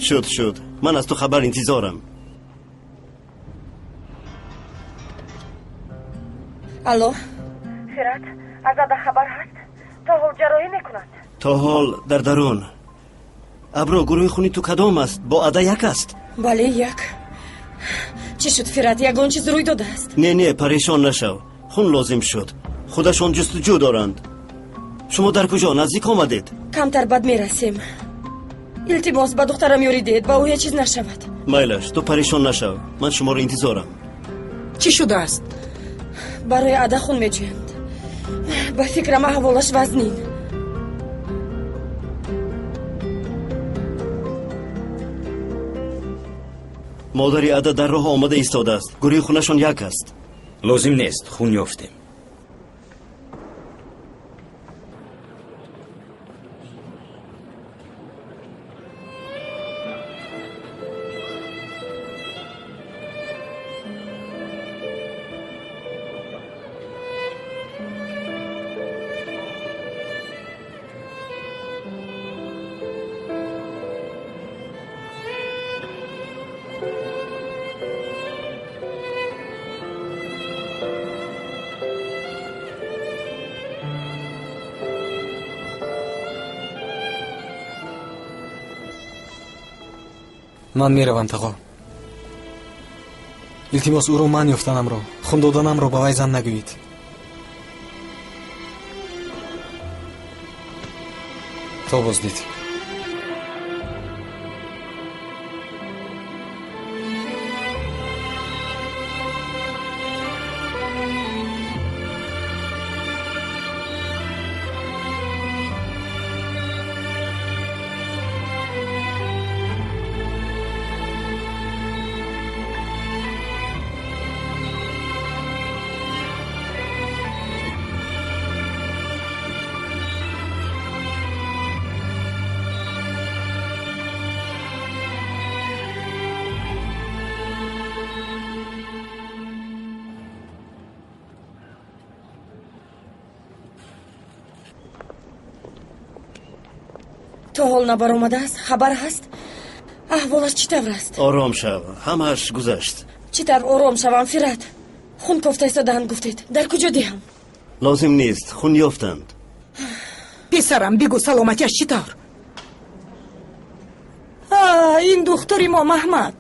Шуд, шуд, ман аз ту хабар интизорам. Алло, Фират, аз Ада хабар ҳаст? То ҳол ҷарроҳӣ мекунанд? То ҳол дар дарун. Абро, гурӯҳи хуни ту кадом аст? Бо Ада як аст? Бале, як. Чӣ шуд, Фират? Ягон чиз рӯй додааст? Не, не, парешон нашав. Хун лозим шуд. Худашон ҷустуҷӯ доранд. Шумо дар куҷо? Наздик омадед? Камтар бад мерасем. Илтимос, ба духтарам ёрӣ диҳед, ба ӯ ҳеҷ чиз нашавад. Майлаш, ту парешон нашав. Ман шуморо интизорам. Чӣ шудааст? Барои Ада хун меҷӯянд. Ба фикрам, аҳволаш вазнин. Модари Ада дар роҳ омада истодааст. Гурӯҳи хунашон як аст. Лозим нест, хун ёфтем. Ман меравам, тағо. Илтимос, ӯро ман ёфтанамро, хун доданамро ба вай зан нагӯед. То боздид. То ҳол набаромадааст? Хабар ҳаст? Аҳволаш чӣ тавр аст? Ором шав, ҳамааш гузашт. Чӣ тавр ором шавам, Фират? Хун кофта истодаанд, гуфтед. Дар куҷо диҳам? Лозим нест, хун ёфтанд. Писарам, бигӯ, саломатиаш чӣ тавр? Ин духтури мо Маҳмад.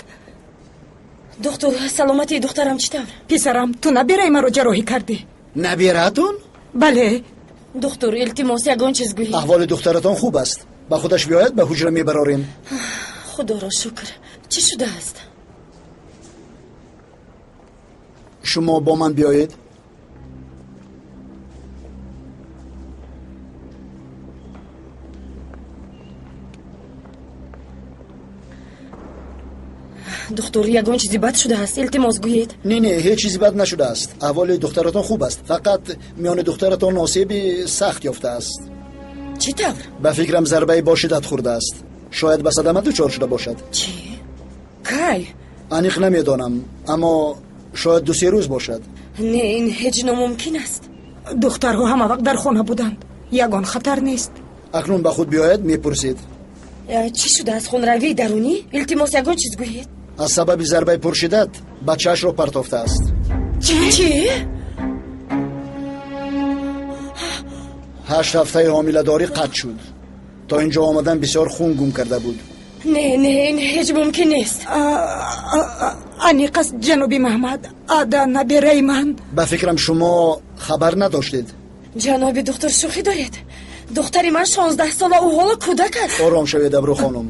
Духтур, саломатии духтарам чӣ тавр? Писарам, ту набираи маро ҷарроҳӣ кардӣ? Набираатон? Бале. Духтур, илтимос, ягон чиз гӯед. Аҳволи духтаратон хуб аст. Ба худаш биёяд, ба ҳуҷра мебарорем. Худоро шукр. Чӣ шудааст? Шумо бо ман биёед. Духтур, ягон чизи бад шудааст? Илтимос, гӯед. Не, не, ҳеҷ чизи бад нашудааст. Аҳволи духтаратон хуб аст. Фақат миёни духтаратон осеби сахт ёфтааст. Чӣ тавр? Ба фикрам, зарбаи бо шиддат хӯрдааст. Шояд ба садама дучор шуда бошад. Чӣ? Кай? Аниқ намедонам, аммо шояд 2-3 рӯз бошад. Не, ин ҳеҷ номумкин аст. Духтарҳо ҳама вақт дар хона буданд. Ягон хатар нест. Акнун ба худ биёяд, мепурсед. Чӣ шудааст? Хунравии дарунӣ? Илтимос, ягон чиз гӯед. Аз сабаби зарбаи пуршиддат бачаашро партофтааст. Чӣ? Чӣ? 8 ҳафтаи ҳомиладорӣ қатъ шуд. То инҷо омадан бисёр хун гум карда буд. Не, не, ин ҳеҷ мумкин нест. Аниқ аст, ҷаноби Маҳмад. Ада набираи ман. Ба фикрам, шумо хабар надоштед. Ҷаноби духтур, шӯхӣ доред? Духтари ман 16 сола, ӯ ҳоло кӯдак аст. Ором шавед, Абру хонум.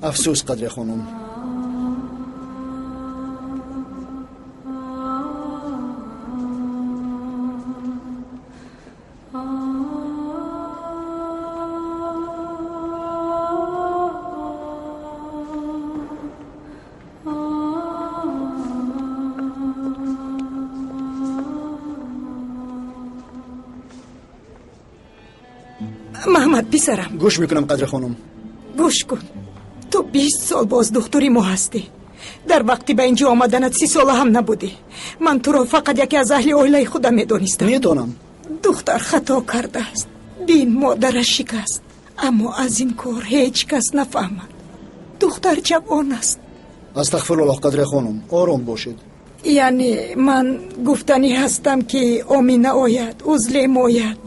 Афсӯс, Қадре хонум. Маҳмад, писарам. Гӯш мекунам, Қадре хонум. Гӯш кун. Ту 20 сол боз духтури мо ҳастӣ. Дар вақти ба инҷо омаданат 30 сола ҳам набудӣ. Ман туро фақат яке аз аҳли оилаи худам медонистам. Медонам. Духтар хато кардааст. Бин, модараш шикаст. Аммо аз ин кор ҳеҷ кас нафаҳмад. Духтар ҷавон аст. Астағфируллоҳ, Қадре хонум, ором бошед. Яъне ман гуфтанӣ ҳастам, ки Омина ояд, узлем ояд,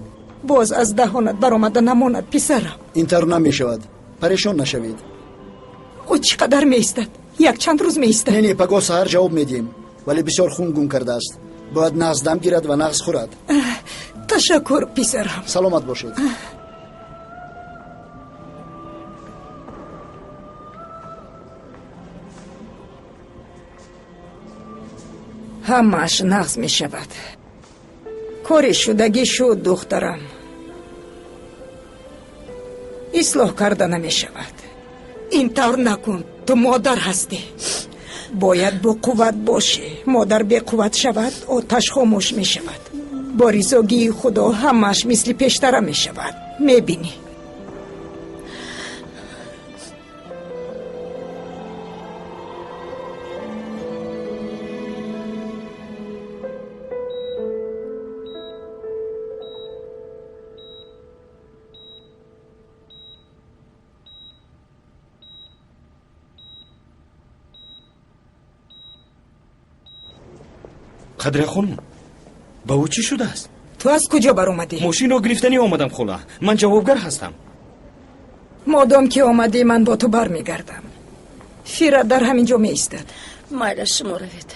боз аз даҳонат баромада намонад, писарам. Ин тавр намешавад, парешон нашавед. Ӯ чӣ қадар меистад? Якчанд рӯз меистад. Не, не, пагоҳ саҳар ҷавоб медиҳем, вале бисёр хун гум кардааст. Бояд нағз дам гирад ва нағз хӯрад. Ташаккур, писарам. Саломат бошед. Ҳамааш нағз мешавад. Кори шудагӣ шуд, духтарам, ислоҳ карда намешавад. Ин тавр накун, ту модар ҳастӣ, бояд боқувват бошӣ. Модар беқувват шавад, оташ хомӯш мешавад. Бо ризогии Худо ҳамааш мисли пештара мешавад, мебинӣ. Қадрия хонум, ба ӯ чӣ шудааст? Ту аз куҷо баромадӣ? Мошинро гирифтанӣ омадам, хола. Ман ҷавобгар ҳастам. Модом ки омадӣ, ман бо ту бармегардам. Фира дар ҳамин ҷо меистад. Майла, шумо равед.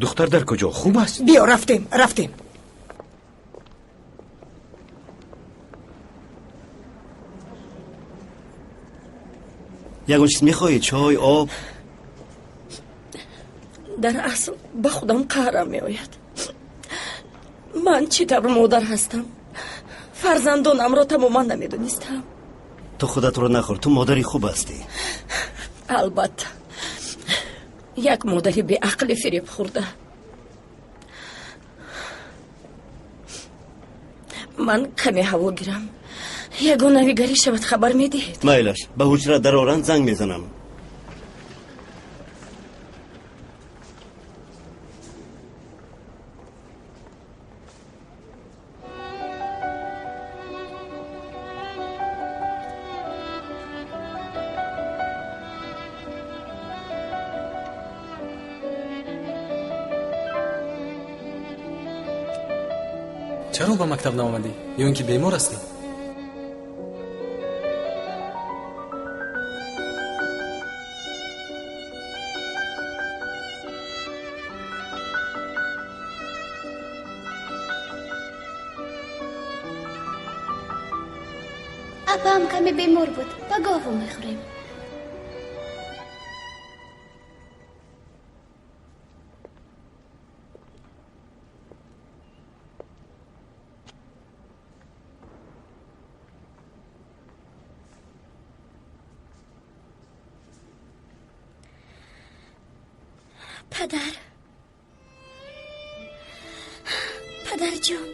Духтар дар куҷо? Хуб аст? Биё, рафтем, рафтем. Ягон чиз мехоҳӣ? Чой, об? Дар асл ба худам қаҳрам меояд. Ман чӣ тавр модар ҳастам? Фарзандонамро тамоман намедонистам. Ту худатро нахӯр, ту модари хуб ҳастӣ. Албатта, як модари беақли фиреб хӯрда. Ман каме ҳаво гирам. Ягон навигарӣ шавад, хабар медиҳед. Майлаш, ба ҳуҷра дароранд, занг мезанам. Чаро ба мактаб наомадӣ? Ё ин ки бемор ҳастӣ? Апаам каме бемор буд, пагоҳ вомехӯрем. Падар, падарҷон.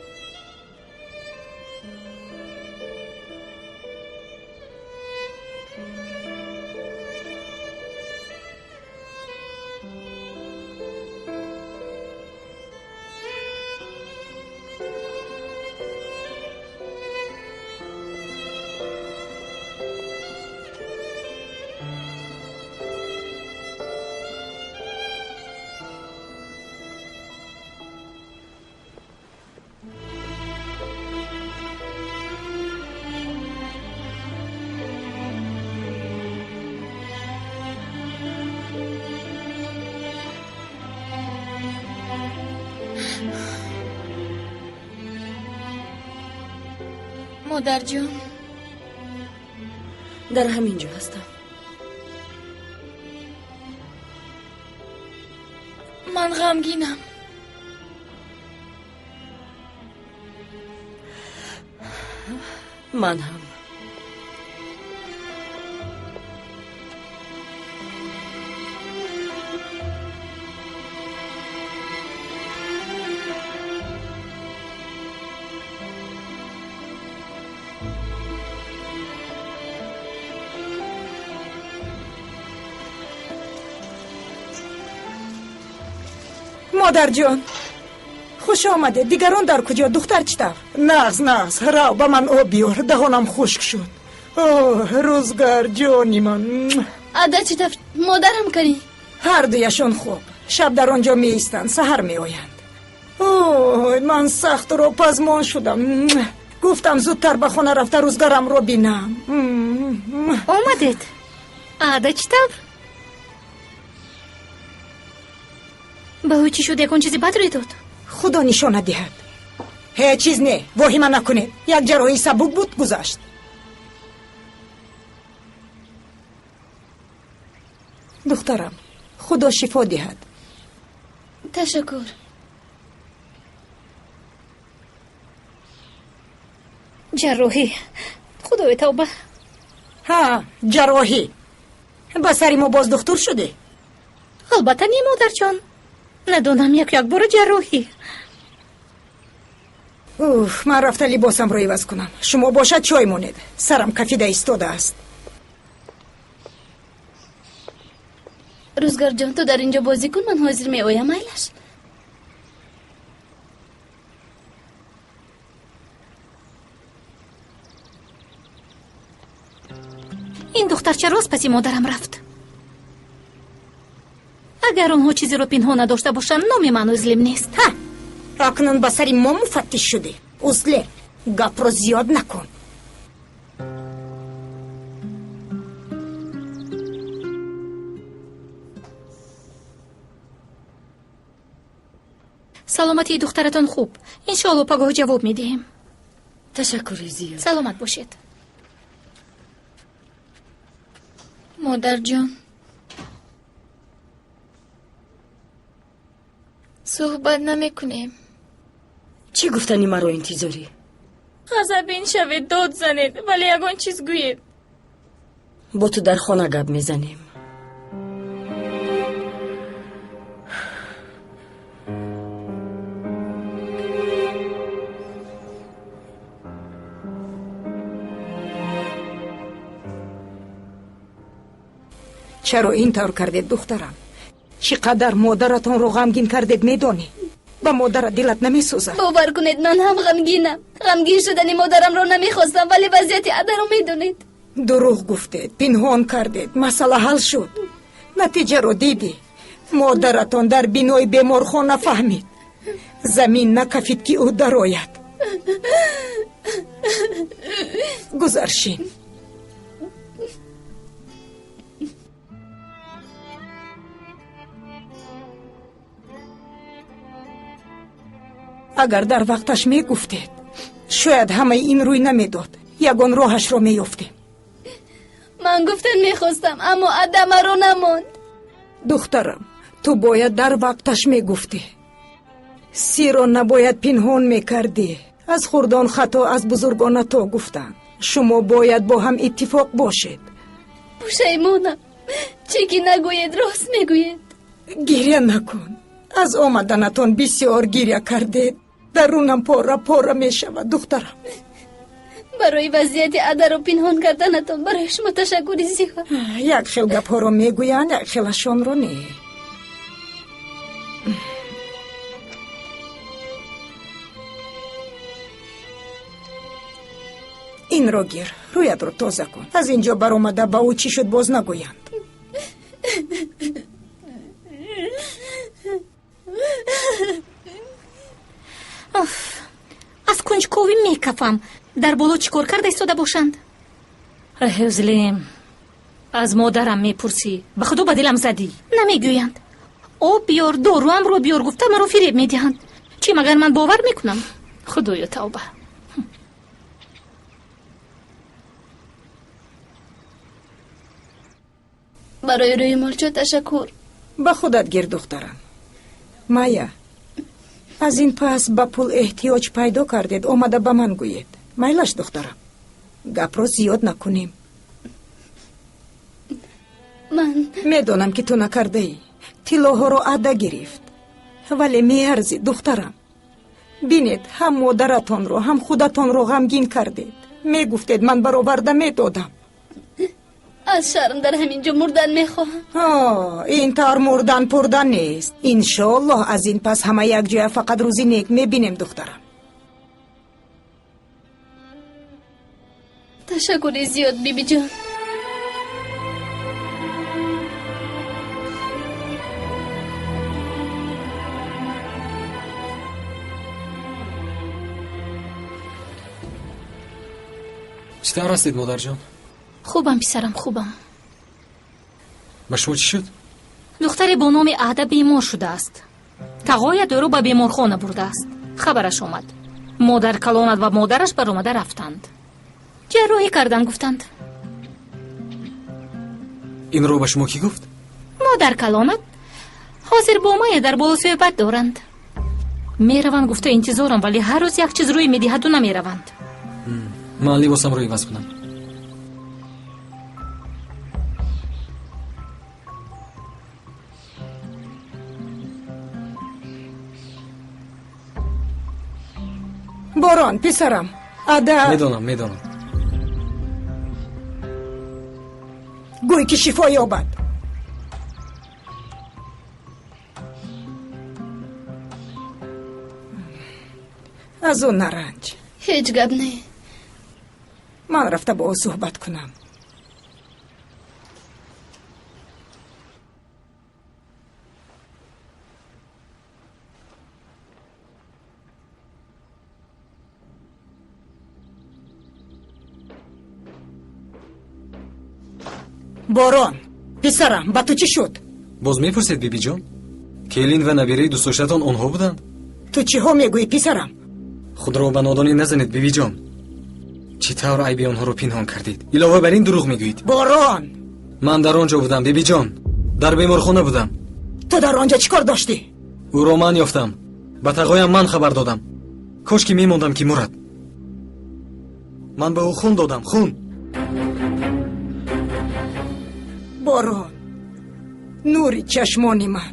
Модарҷон. Дар ҳамин ҷо ҳастам. Ман ғамгинам. Ман ҳам. Модарҷон, хуш омадед. Дигарон дар куҷо? Духтар чӣ тавр? Нағз, нағз. Рав, ба ман об биёр, даҳонам хушк шуд. Оҳ, рӯзгар, ҷони ман. Ада чӣ тавр? Модарам канӣ? Ҳардуяшон хуб. Шаб дар он ҷо меистанд, саҳар меоянд. Ой, ман сахт пазмон шудам. Гуфтам зудтар ба хона рафта рӯзгарамро бинам. Омадед? Ада чӣ тавр? Ба ӯ чӣ шуд? Ягон чизи бад рӯй дод? Худо нишона диҳад. Ҳеҷ чиз не, воҳима накунед. Як ҷарроҳии сабук буд, гузашт. Духтарам, худо шифо диҳад. Ташаккур. Ҷарроҳӣ, худои тавба. Ҳа, ҷарроҳӣ. Ба сари мо боз духтур шудӣ? Албатта не, модарҷон. Надонам, як якбора ҷарроҳӣ. Уф, ман рафта либосамро иваз кунам. Шумо бошад чой монед. Сарам кафида истодааст. Рӯзгарҷон, ту дар ин ҷо бозӣ кун, ман ҳозир меоям, майлаш? Ин духтарча рост паси модарам рафт. Агар онҳо чизеро пинҳон надошта бошанд, номи ман Узлим нест. Ҳа, акнун ба сари мо муфаттиш шудӣ. Узле, гапро зиёд накун. Саломатии духтаратон хуб. Иншоалло пагоҳ ҷавоб медиҳем. Ташаккури зиёд. Саломат бошед. Модарҷон, суҳбат намекунем. Чӣ гуфтани маро интизорӣ? Ғазабин шавед, дод занед, вале ягон чиз гӯед. Бо ту дар хона гап мезанем. Чаро ин тавр кардед, духтарам? Чӣ қадар модаратонро ғамгин кардед, медонӣ? Ба модарат дилат намесӯзад? Бовар кунед, ман ҳам ғамгинам. Ғамгин шудани модарамро намехостам, вале вазъияти адаро медонед. Дурӯғ гуфтед, пинҳон кардед, масъала ҳал шуд. Натиҷаро дидӣ. Модаратон дар бинои беморхона фаҳмид. Замин накафид, ки ӯ дарояд. Гузаршин. Агар дар вақташ мегуфтед, шояд ҳамаи ин рӯй намедод. Ягон роҳашро меёфтем. Ман гуфтан мехостам, аммо ада маро намонд. Духтарам, ту бояд дар вақташ мегуфтӣ. Сирро набояд пинҳон мекардӣ. Аз хурдон хато, аз бузургон ато гуфтанд. Шумо бояд бо ҳам иттифоқ бошед. Пушаймонам. Чӣ ки нагӯед, рост мегӯед. Гиря накун. Аз омаданатон бисёр гиря кардед. Дарунам пора пора мешавад, духтарам. Барои вазъияти адаро пинҳон карданатон барои шумо ташаккури зиёд. Як хел гапҳоро мегӯянд, як хелашонро не. Инро гир, рӯятро тоза кун. Аз ин ҷо баромада ба ӯ чӣ шуд боз нагӯянд. Аз кунҷковӣ мекафам. Дар боло чӣ кор карда истода бошанд? Узлим, аз модарам мепурсӣ. Ба худо ба дилам задӣ. Намегӯянд. Об биёр, доруамро биёр гуфта маро фиреб медиҳанд. Чӣ магар ман бовар мекунам? Худоё тавба. Барои рӯи молчо ташаккур. Ба худат гир, духтарам. Майя, аз ин пас ба пул эҳтиёҷ пайдо кардед, омада ба ман гӯед. Майлаш, духтарам. Гапро зиёд накунем. Ман медонам, ки ту накардаӣ. Тиллоҳоро ада гирифт. Вале меарзӣ, духтарам. Бинед, ҳам модаратонро, ҳам худатонро ғамгин кардед. Мегуфтед, ман бароварда медодам. Аз шарм дар ҳамин ҷо мурдан мехоҳам. Ин тавр мурдан пурдан нест. Иншоаллоҳ аз ин пас ҳама якҷоя фақат рӯзи нек мебинем, духтарам. Ташаккури зиёд, бибиҷон. Чӣ тавр ҳастед, модарҷон? Хубам, писарам, хубам. Ба шумо чӣ шуд? Духтаре бо номи Аҳда бемор шудааст. Тағоят ӯро ба беморхона бурдааст. Хабараш омад. Модар калонат ва модараш баромада рафтанд. Ҷарроҳӣ кардан гуфтанд. Инро ба шумо кӣ гуфт? Модар калонат ҳозир бо мая дар боло суҳбат доранд. Мераванд гуфта интизорам, вале ҳар рӯз як чиз рӯй медиҳаду намераванд. Ман либосамро иваз кунам. Борон, писарам, ада. Медонам, медонам. Гӯй ки шифо ёбад. Аз ӯ наранҷ. Ҳеҷ гап не. Ман рафта бо ӯ суҳбат кунам. Борон, писарам, ба ту чӣ шуд? Боз мепурсед, бибиҷон? Келин ва набираи дӯстдоштатон онҳо буданд? Ту чиҳо мегӯӣ, писарам? Худро ба нодонӣ назанед, бибиҷон. Чӣ тавр айби онҳоро пинҳон кардед? Илова бар ин дурӯғ мегӯед. Борон! Ман дар он ҷо будам, бибиҷон. Дар беморхона будам. Ту дар он ҷо чӣ кор доштӣ? Ӯро ман ёфтам. Ба тағоям ман хабар додам. Кош ки мемондам ки мурад. Ман ба ӯ хун додам, хун. Борон, нури чашмони ман,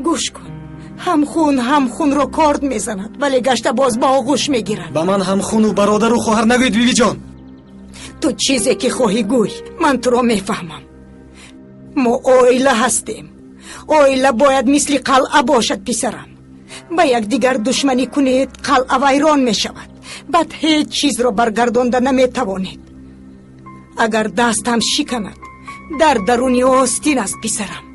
гӯш кун. Ҳам хун, ҳам хунро корд мезанад, вале гашта боз ба оғӯш мегирад. Ба ман ҳам хуну бародару хоҳар нагӯед, бибиҷон. Ту чизе ки хоҳӣ гӯй, ман туро мефаҳмам. Мо оила ҳастем. Оила бояд мисли қалъа бошад, писарам. Ба якдигар душманӣ кунед, қалъа вайрон мешавад. Баъд ҳеҷ чизро баргардонда наметавонед. Агар дастам шиканад, дар даруни остин аст, писарам.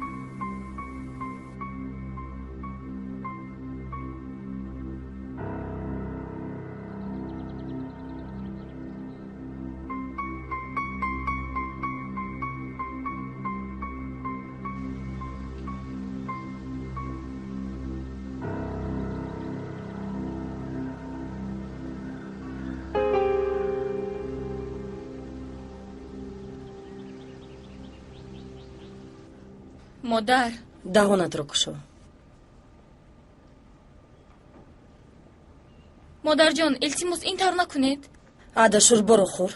Модар, даҳонатро кушо. Модарҷон, илтимос, ин тавр накунед. Ада, шӯрборо хӯр.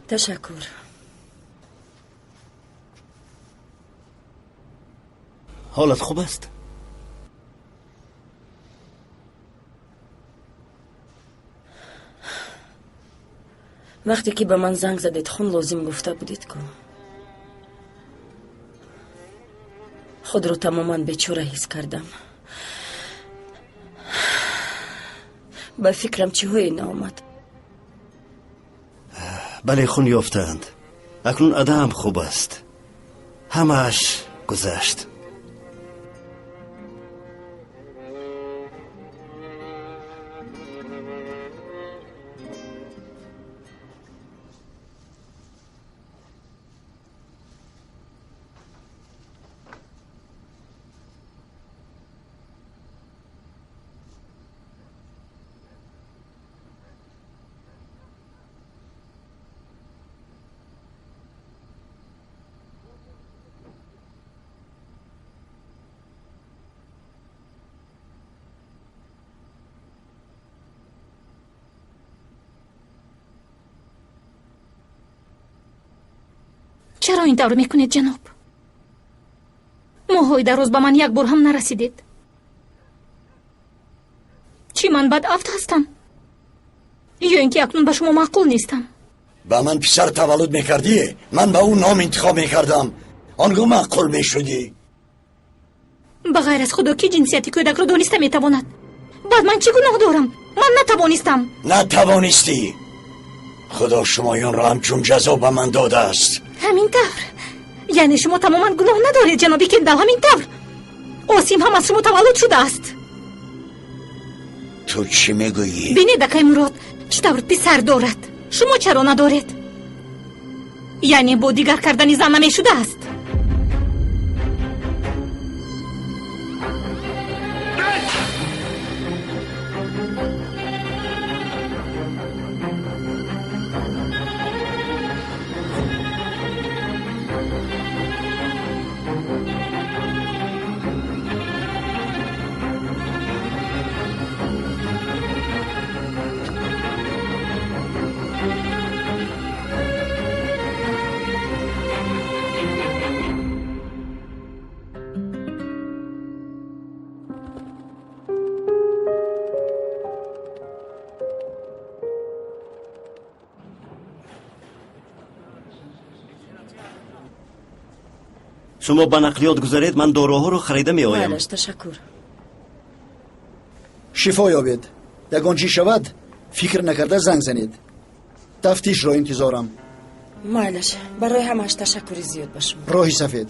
Ташаккур. Ҳолат хуб аст? Вақте ки ба ман занг задед, хун лозим гуфта будед ку. Худро тамоман бечора ҳис кардам. Ба фикрам чиҳое наомад. Бале, хун ёфтаанд. Акнун адаам хуб аст. Ҳамааш гузашт. Чаро ин тавр мекунед, ҷаноб? Моҳҳои дароз ба ман як бор ҳам нарасидед. Чӣ, ман бадафт ҳастам? Ё ин ки акнун ба шумо маъқул нестам? Ба ман писар таваллуд мекардӣ, ман ба ӯ ном интихоб мекардам. Он гоҳ маъқул мешудӣ. Ба ғайр аз Худо, ки ҷинсияти кӯдакро дониста метавонад? Баъд ман чӣ гуноҳ дорам? Ман натавонистам. Натавонистӣ? Худо шумоёнро ҳамчун ҷазо ба ман додааст. Ҳамин тавр? Яъне шумо тамоман гуноҳ надоред, ҷаноби Кендал, ҳамин тавр? Осим ҳам аз шумо таваллуд шудааст. Ту чӣ мегӯӣ? Бинед, акай Мурод чӣ тавр писар дорад. Шумо чаро надоред? Яъне бо дигар кардани зан намешудааст. Шумо ба нақлиёт гузаред, ман доруҳоро харида меоям. Майлаш, ташаккур. Шифо ёбед. Ягон чӣ шавад, фикр накарда занг занед. Тафтишро интизорам. Майлаш, барои ҳамааш ташаккури зиёд ба шумо. Роҳи сафед.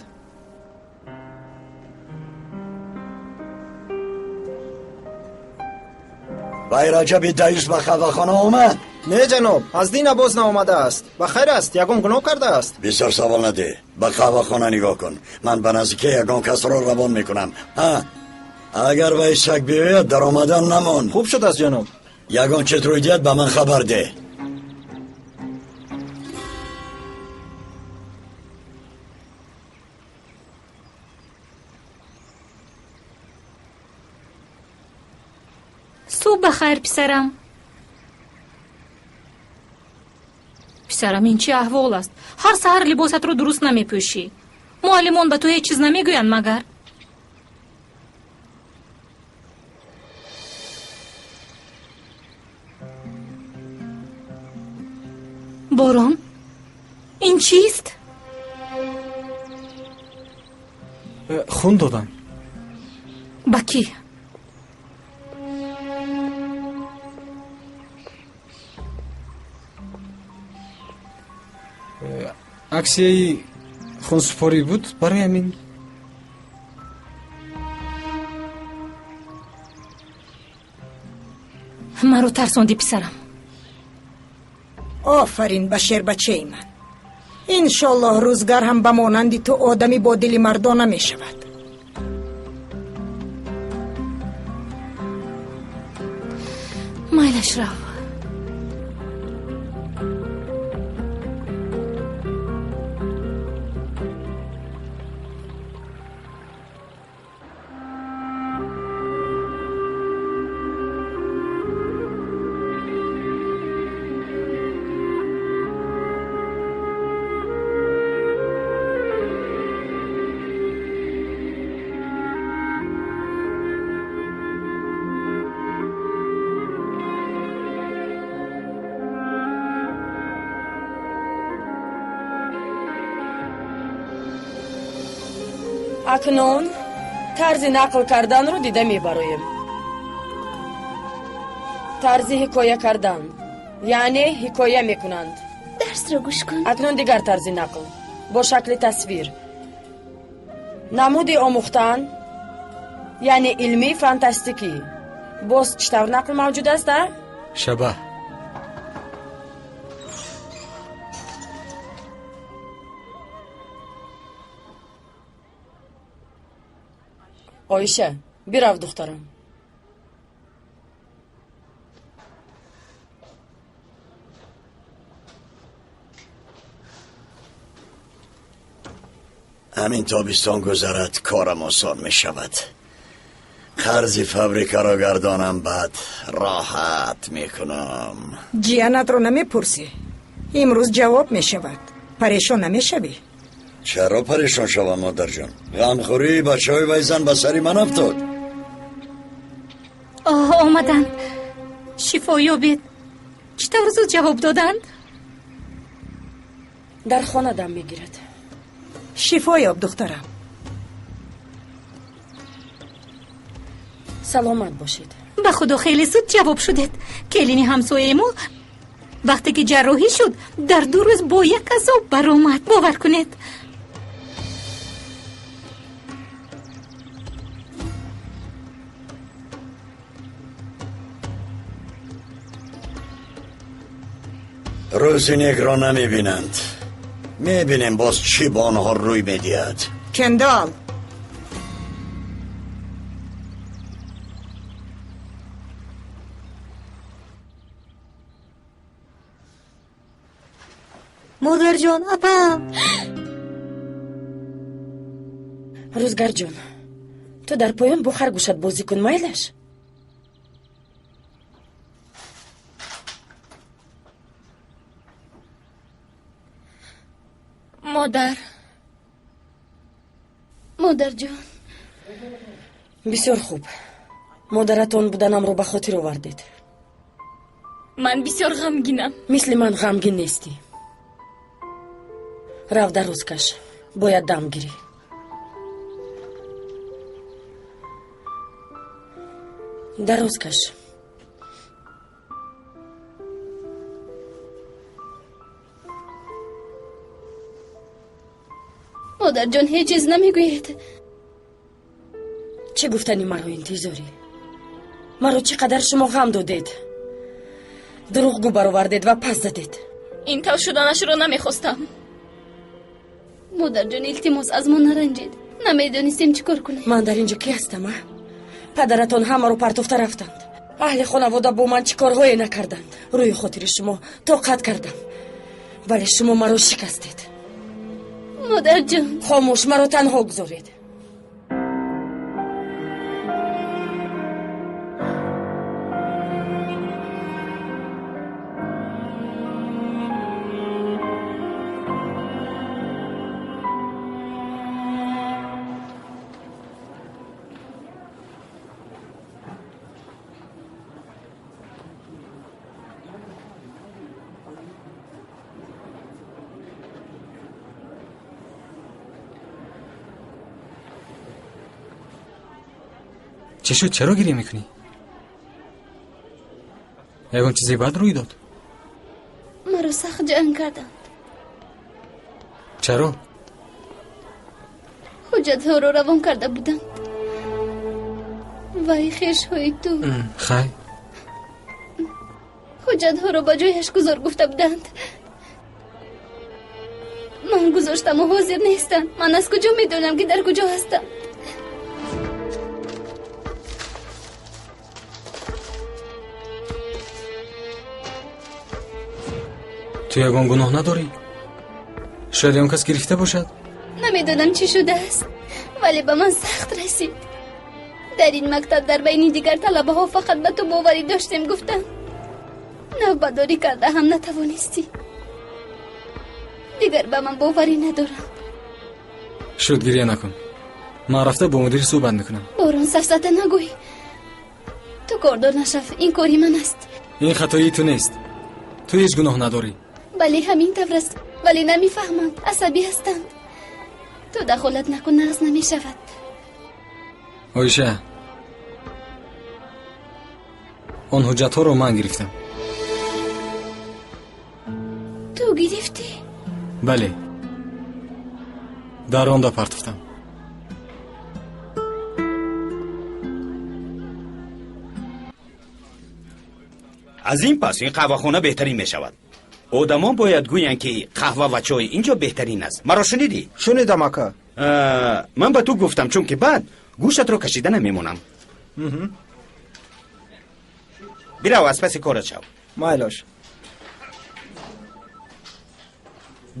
Вай Раҷаби даюс ба қаҳвахона омад? Не, ҷаноб, аз дина боз наомадааст. Ба хайр аст, ягон гуноҳ кардааст? Бисёр савол надеҳ. Ба қаҳвахона нигоҳ кун. Ман ба наздикӣ ягон касро равон мекунам. Ҳа, агар вай саг биёяд, даромадан намон. Хуб шудааст, ҷаноб. Ягон чиз рӯй диҳад, ба ман хабар деҳ. Субҳ ба хайр, писарам. Писарам, ин чӣ аҳвол аст? Ҳар саҳар либосатро дуруст намепӯшӣ. Муаллимон ба ту ҳеҷ чиз намегӯянд, магар? Борон, ин чист? Хун додам. Ба кӣ? Аксияи хунсупорӣ буд, барои ҳамин. Маро тарсонди, писарам. Офарин ба шербачаи ман. Иншоллоҳ, рӯзгар ҳам ба монанди ту одами бо дили мардона мешавад. Майлаш, рав. Акнун тарзи нақл карданро дида мебароем. Тарзи ҳикоя кардан, яъне ҳикоя мекунанд. Дарсро гӯш кун. Акнун дигар тарзи нақл бо шакли тасвир. Намуди омӯхтан, яъне илмӣ фантастикӣ. Боз чӣ тавр нақл мавҷуд аст, а? Шабаҳ. Оиша, бирав, духтарам. Ҳамин тобистон гузарад, корам осон мешавад. Қарзи фабрикаро гардонам, баъд роҳат мекунам. Ҷиянатро намепурсӣ? Имрӯз ҷавоб мешавад. Парешон намешавӣ? Чаро парешон шавам, модарҷон? Ғамхӯрии бачаҳои вай зан ба сари ман афтод. Оҳ, омаданд. Шифо ёбед. Чӣ тавр зуд ҷавоб доданд? Дар хона дам мегирад. Шифо ёб, духтарам. Саломат бошед. Ба худо, хеле зуд ҷавоб шудед. Келини ҳамсояи мо вақте ки ҷарроҳӣ шуд, дар 2 рӯз бо як азоб баромад. Бовар кунед. Рӯзи некро намебинанд. Мебинем боз чӣ ба онҳо рӯй медиҳад. Кендал! Модарҷон, апам. Рӯзгарҷон, ту дар поён бо харгӯшат бозӣ кун, майлаш? Модар. Модарҷон. Бисёр хуб. Модаратон буданамро ба хотир овардед. Ман бисёр ғамгинам. Мисли ман ғамгин нестӣ. Рав, дароз каш, бояд дам гирӣ. Дароз каш. Модарҷон, ҳеҷ чиз намегӯед. Чӣ гуфтани маро интизорӣ? Маро чӣ қадар шумо ғам додед. Дурӯғгӯ баровардед ва пас задед. Ин тавр шуданашро намехостам. Модарҷон, илтимос, аз мо наранҷед. Намедонистем чӣ кор кунем. Ман дар инҷо кӣ ҳастам, а? Падаратон ҳамаро партофта рафтанд. Аҳли хонавода бо ман чӣ корҳое накарданд. Рӯи хотири шумо тоқат кардам, вале шумо маро шикастед. Модарҷон. Хомӯш, маро танҳо гузоред. Чӣ шуд? Чаро гиря мекунӣ? Ягон чизе бад рӯй дод? Маро сахт ҷанг карданд. Чаро? Ҳуҷҷатҳоро равон карда буданд. Вай хешҳои ту. Хай. Ҳуҷҷатҳоро ба ҷояш гузор гуфта буданд. Ман гузоштаму ҳозир нестам. Ман аз куҷо медонам, ки дар куҷо ҳастам? Ту ягон гуноҳ надорӣ? Шояд ягон кас гирифта бошад? Намедонам чӣ шудааст, вале ба ман сахт расид. Дар ин мактаб дар байни дигар талабаҳо фақат ба ту боварӣ доштем, гуфтам. Навбатдорӣ карда ҳам натавонистӣ. Дигар ба ман боварӣ надорам. Шуд, гиря накун. Ман рафта бо мудир суҳбат мекунам. Борон, сафсата нагӯй. Ту кордор нашав, ин кори ман аст. Ин хатои ту нест. Ту ҳеҷ гуноҳ надорӣ. Бале, ҳамин тавр аст, вале намефаҳманд, асабӣ ҳастанд. Ту дахолат накун, нағз намешавад. Оиша, он ҳуҷҷатҳоро ман гирифтам. Ту гирифтӣ? Бале, дар ронда партофтам. Аз ин пас ин қаҳвахона беҳтарин мешавад. Одамон бояд гӯянд, ки қаҳва ва чой инҷо беҳтарин аст. Маро шунидӣ? Шунидам, ака. Ман ба ту гуфтам, чунки баъд гӯшатро кашида намемонам. Бирав, аз паси корат шав. Майлош.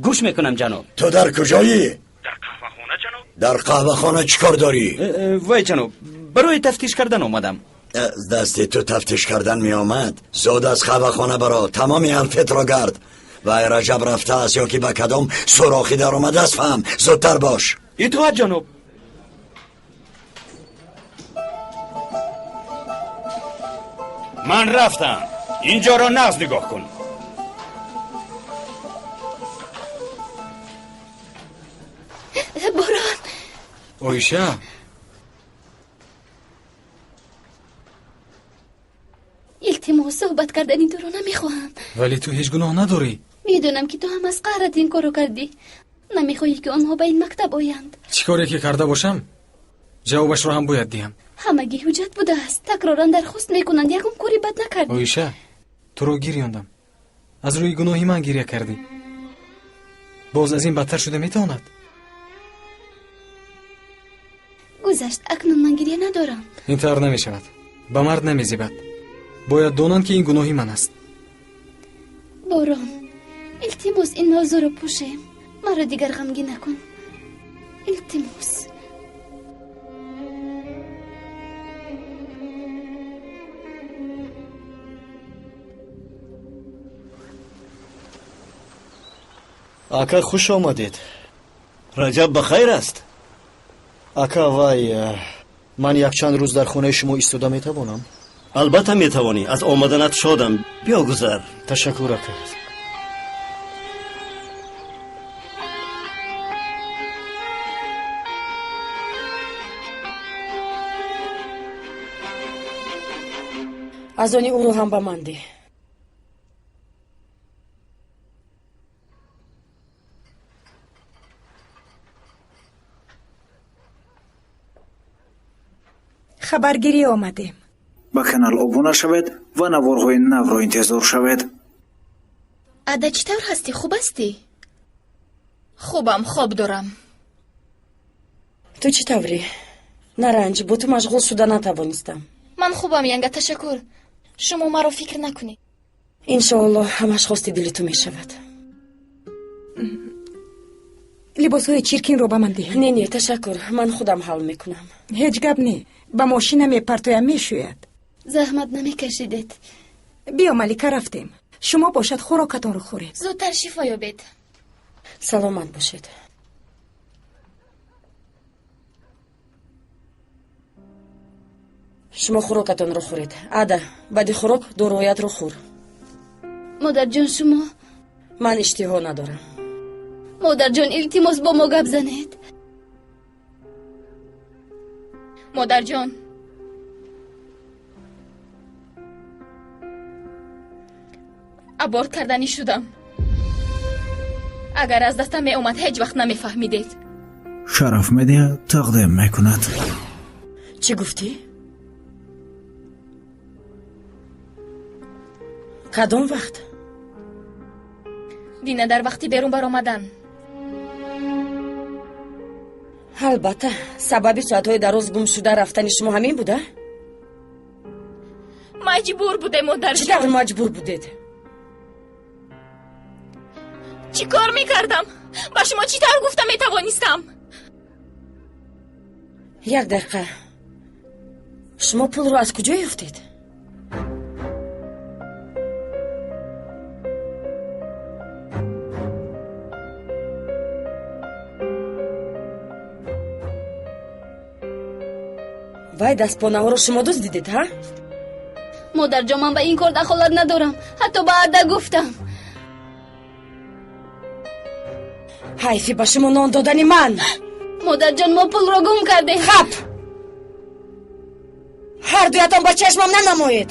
Гӯш мекунам, ҷаноб. Ту дар куҷоӣ? Дар қаҳвахона, ҷаноб. Дар қаҳвахона чӣ кор дорӣ? Вай ҷаноб, барои тафтиш кардан омадам. Аз дасти ту тафтиш кардан меомад. Зуд аз қаҳвахона баро, тамоми алфетро гард. Вай Раҷаб рафтааст ё ки ба кадом сурохӣ даромадааст, фаҳм. Зудтар бош. Итоат, ҷаноб. Ман рафтам. Инҷоро нағз нигоҳ кун. Борон. Оиша. Илтимос, суҳбат кардани туро намехоҳам. Вале ту ҳеҷ гуноҳ надорӣ. Медонам, ки ту ҳам аз қаҳрат ин корро кардӣ. Намехоҳӣ, ки онҳо ба ин мактаб оянд. Чӣ коре ки карда бошам, ҷавобашро ҳам бояд диҳам. Ҳамагӣ ҳуҷҷат будааст. Такроран дархост мекунанд. Ягон кори бад накардӣ. Оиша, туро гирёндам. Аз рӯи гуноҳи ман гиря кардӣ. Боз аз ин бадтар шуда метавонад? Гузашт, акнун ман гиря надорам. Ин тавр намешавад. Ба мард намезебад. Бояд донанд, ки ин гуноҳи ман аст. Борон, илтимос, ин мавзӯъро пӯшем. Маро дигар ғамгин накун. Илтимос. Ака, хуш омадед. Раҷаб ба хайр аст? Ака, вай, ман якчанд рӯз дар хонаи шумо истода метавонам? Албатта метавонӣ. Аз омаданат шодам. Биё, гузар. Ташаккур, ака. Аз они ӯро ҳам ба ман деҳ. Хабаргирӣ омадем. Ба канал обуна шавед ва наворҳои навро интизор шавед. Ада, чӣ тавр ҳастӣ? Хуб ҳастӣ? Хубам, хоб дорам. Ту чӣ таврӣ? Наранҷ, бо ту машғул шуда натавонистам. Ман хубам, янга, ташаккур. Шумо маро фикр накунед. Иншоаллоҳ, ҳамаш хости дили ту мешавад. Либосҳои чиркинро ба ман диҳед. Не, не, ташаккур, ман худам ҳал мекунам. Ҳеҷ гап не, ба мошина мепартоям, мешӯяд. Заҳмат намекашидед. Биё, Малика, рафтем. Шумо бошад, хӯрокатонро хӯред. Зудтар шифо ёбед. Саломат бошед. Шумо хӯрокатонро хӯред. Ада, баъди хӯрок доруҳоятро хӯр. Модарҷон, шумо? Ман иштиҳо надорам. Модарҷон, илтимос, бо мо гап занед. Модарҷон. Аборт карданӣ шудам. Агар аз дастам меомад, ҳеҷ вақт намефаҳмидед. Шараф Медиа тақдим мекунад. Чӣ гуфтӣ? Кадом вақт? Дина, дар вақти берун баромадан. Албатта, сабаби соатҳои дароз гум шуда рафтани шумо ҳамин буда? Маҷбур будем, модарҷон. Чӣ тавр маҷбур будед? Чӣ кор мекардам? Ба шумо чӣ тавр гуфта метавонистам? Як дақиқа. Шумо пулро аз куҷо ёфтед? Вай дастпонаҳоро шумо дуздидед, ҳа? Модарҷон, ман ба ин кор дахолат надорам. Ҳатто ба Ада гуфтам. Ҳайфи ба шумо нон додани ман. Модарҷон, мо пулро гум кардем. Хап! Ҳар дуятон ба чашмам нанамоед.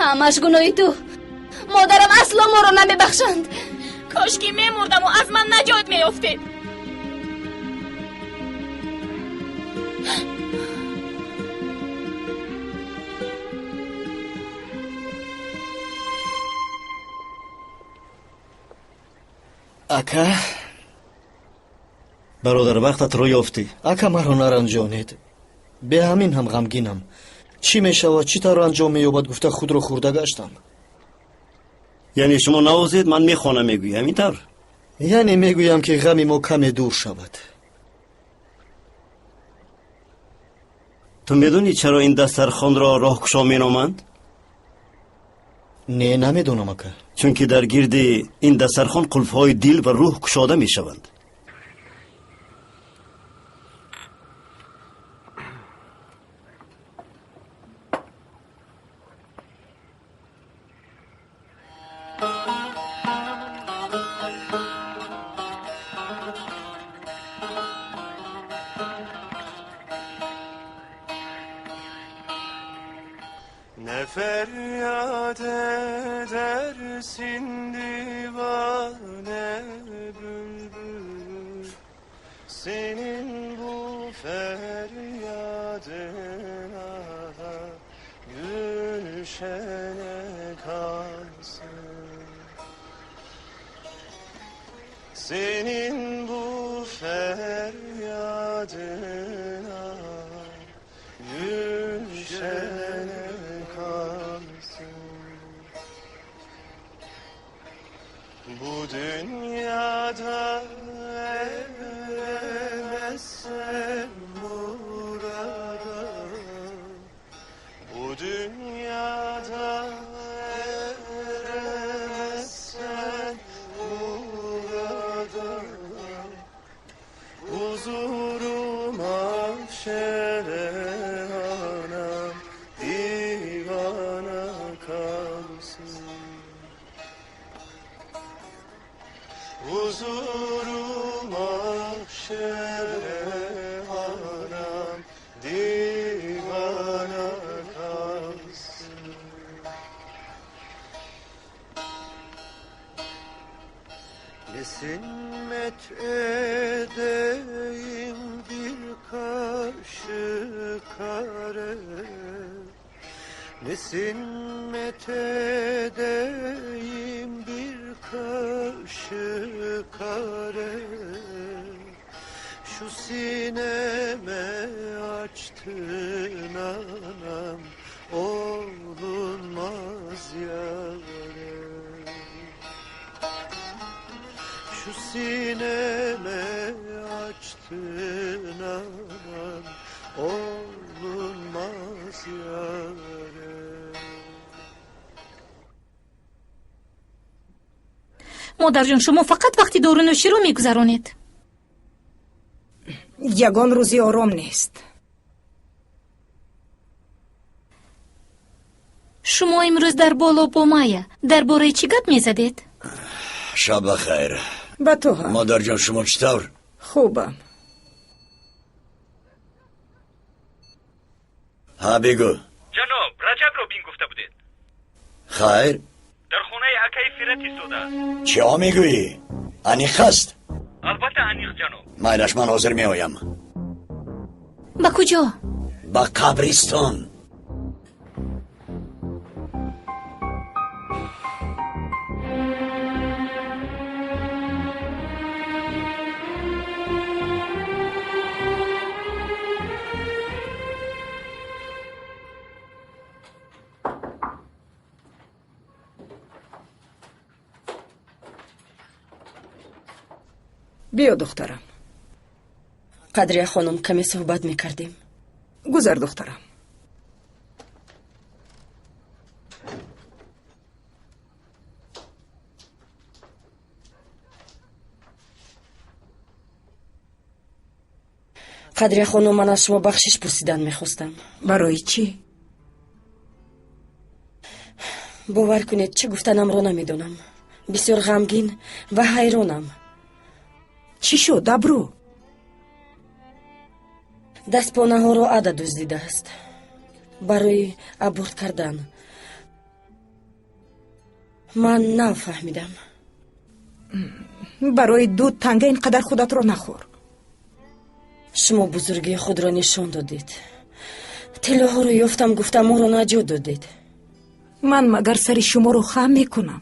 Ҳамаш гуноҳи ту. Модарам асло моро намебахшанд. Кошки мемурдаму аз ман наҷот меёфтед. Ака. Бародар, вақтатро ёфтӣ. Ака, маро наранҷонед. Бе ҳамин ҳам ғамгинам. Чӣ мешавад, чӣ тавр анҷом меёбад гуфта худро хӯрда гаштам. Яъне шумо навозед, ман мехонам, мегӯӣ, ҳамин тавр? Яъне мегӯям, ки ғами мо каме дур шавад. Ту медонӣ чаро ин дастархонро роҳкушо меноманд? Не, намедонам, ака. Чунки дар гирди ин дастархон қулфҳои дил ва рӯҳ кушода мешаванд. Ne feryat edersin divane bülbül, senin bu feryadına da gülşene kalsın. Senin bu feryadına gülşene kalsın. Bu dünyada eremezsen murada, bu dünyada eremezsen murada, huzuruma şere anam divana kalsın. Huzuruma şere anam divana kalsın. Nesimmet edeyim bir kaşık kare, nesimmet edeyim bir kaşık kare, şu sineme açtın anam olunmaz yare. Şu sineme açtın anam olunmaz yare. Модарҷон, шумо фақат вақти дорунӯширо мегузаронед. Ягон рӯзи ором нест. Шумо имрӯз дар боло бо Майя дар бораи чӣ гап мезадед? Шаб бахайр. Ба ту ҳам. Модарҷон, шумо чӣ тавр? Хубам. Ҳа, бигӯ. Ҷаноб, Раҷабро бин гуфта будед. Хайр. Дар хонаи акаи Фират истодааст. Чиҳо мегӯӣ? Аниқ аст? Албатта аниқ, ҷаноб. Майлаш, ман ҳозир меоям. Ба куҷо? Ба қабристон. Биё, духтарам. Қадрия хонум, каме суҳбат мекардем. Гузар, духтарам. Қадрия хонум, ман аз шумо бахшиш пурсидан мехостам. Барои чӣ? Бовар кунед, чӣ гуфтанамро намедонам. Бисёр ғамгин ва ҳайронам. Чӣ шуд, Абру? Дастпонаҳоро Ада дуздидааст барои аборт кардан. Ман нав фаҳмидам. Барои ду танга ин қадар худатро нахӯр. Шумо бузургии худро нишон додед. Тиллоҳоро ёфтам, гуфта моро наҷот додед. Ман магар сари шуморо хам мекунам?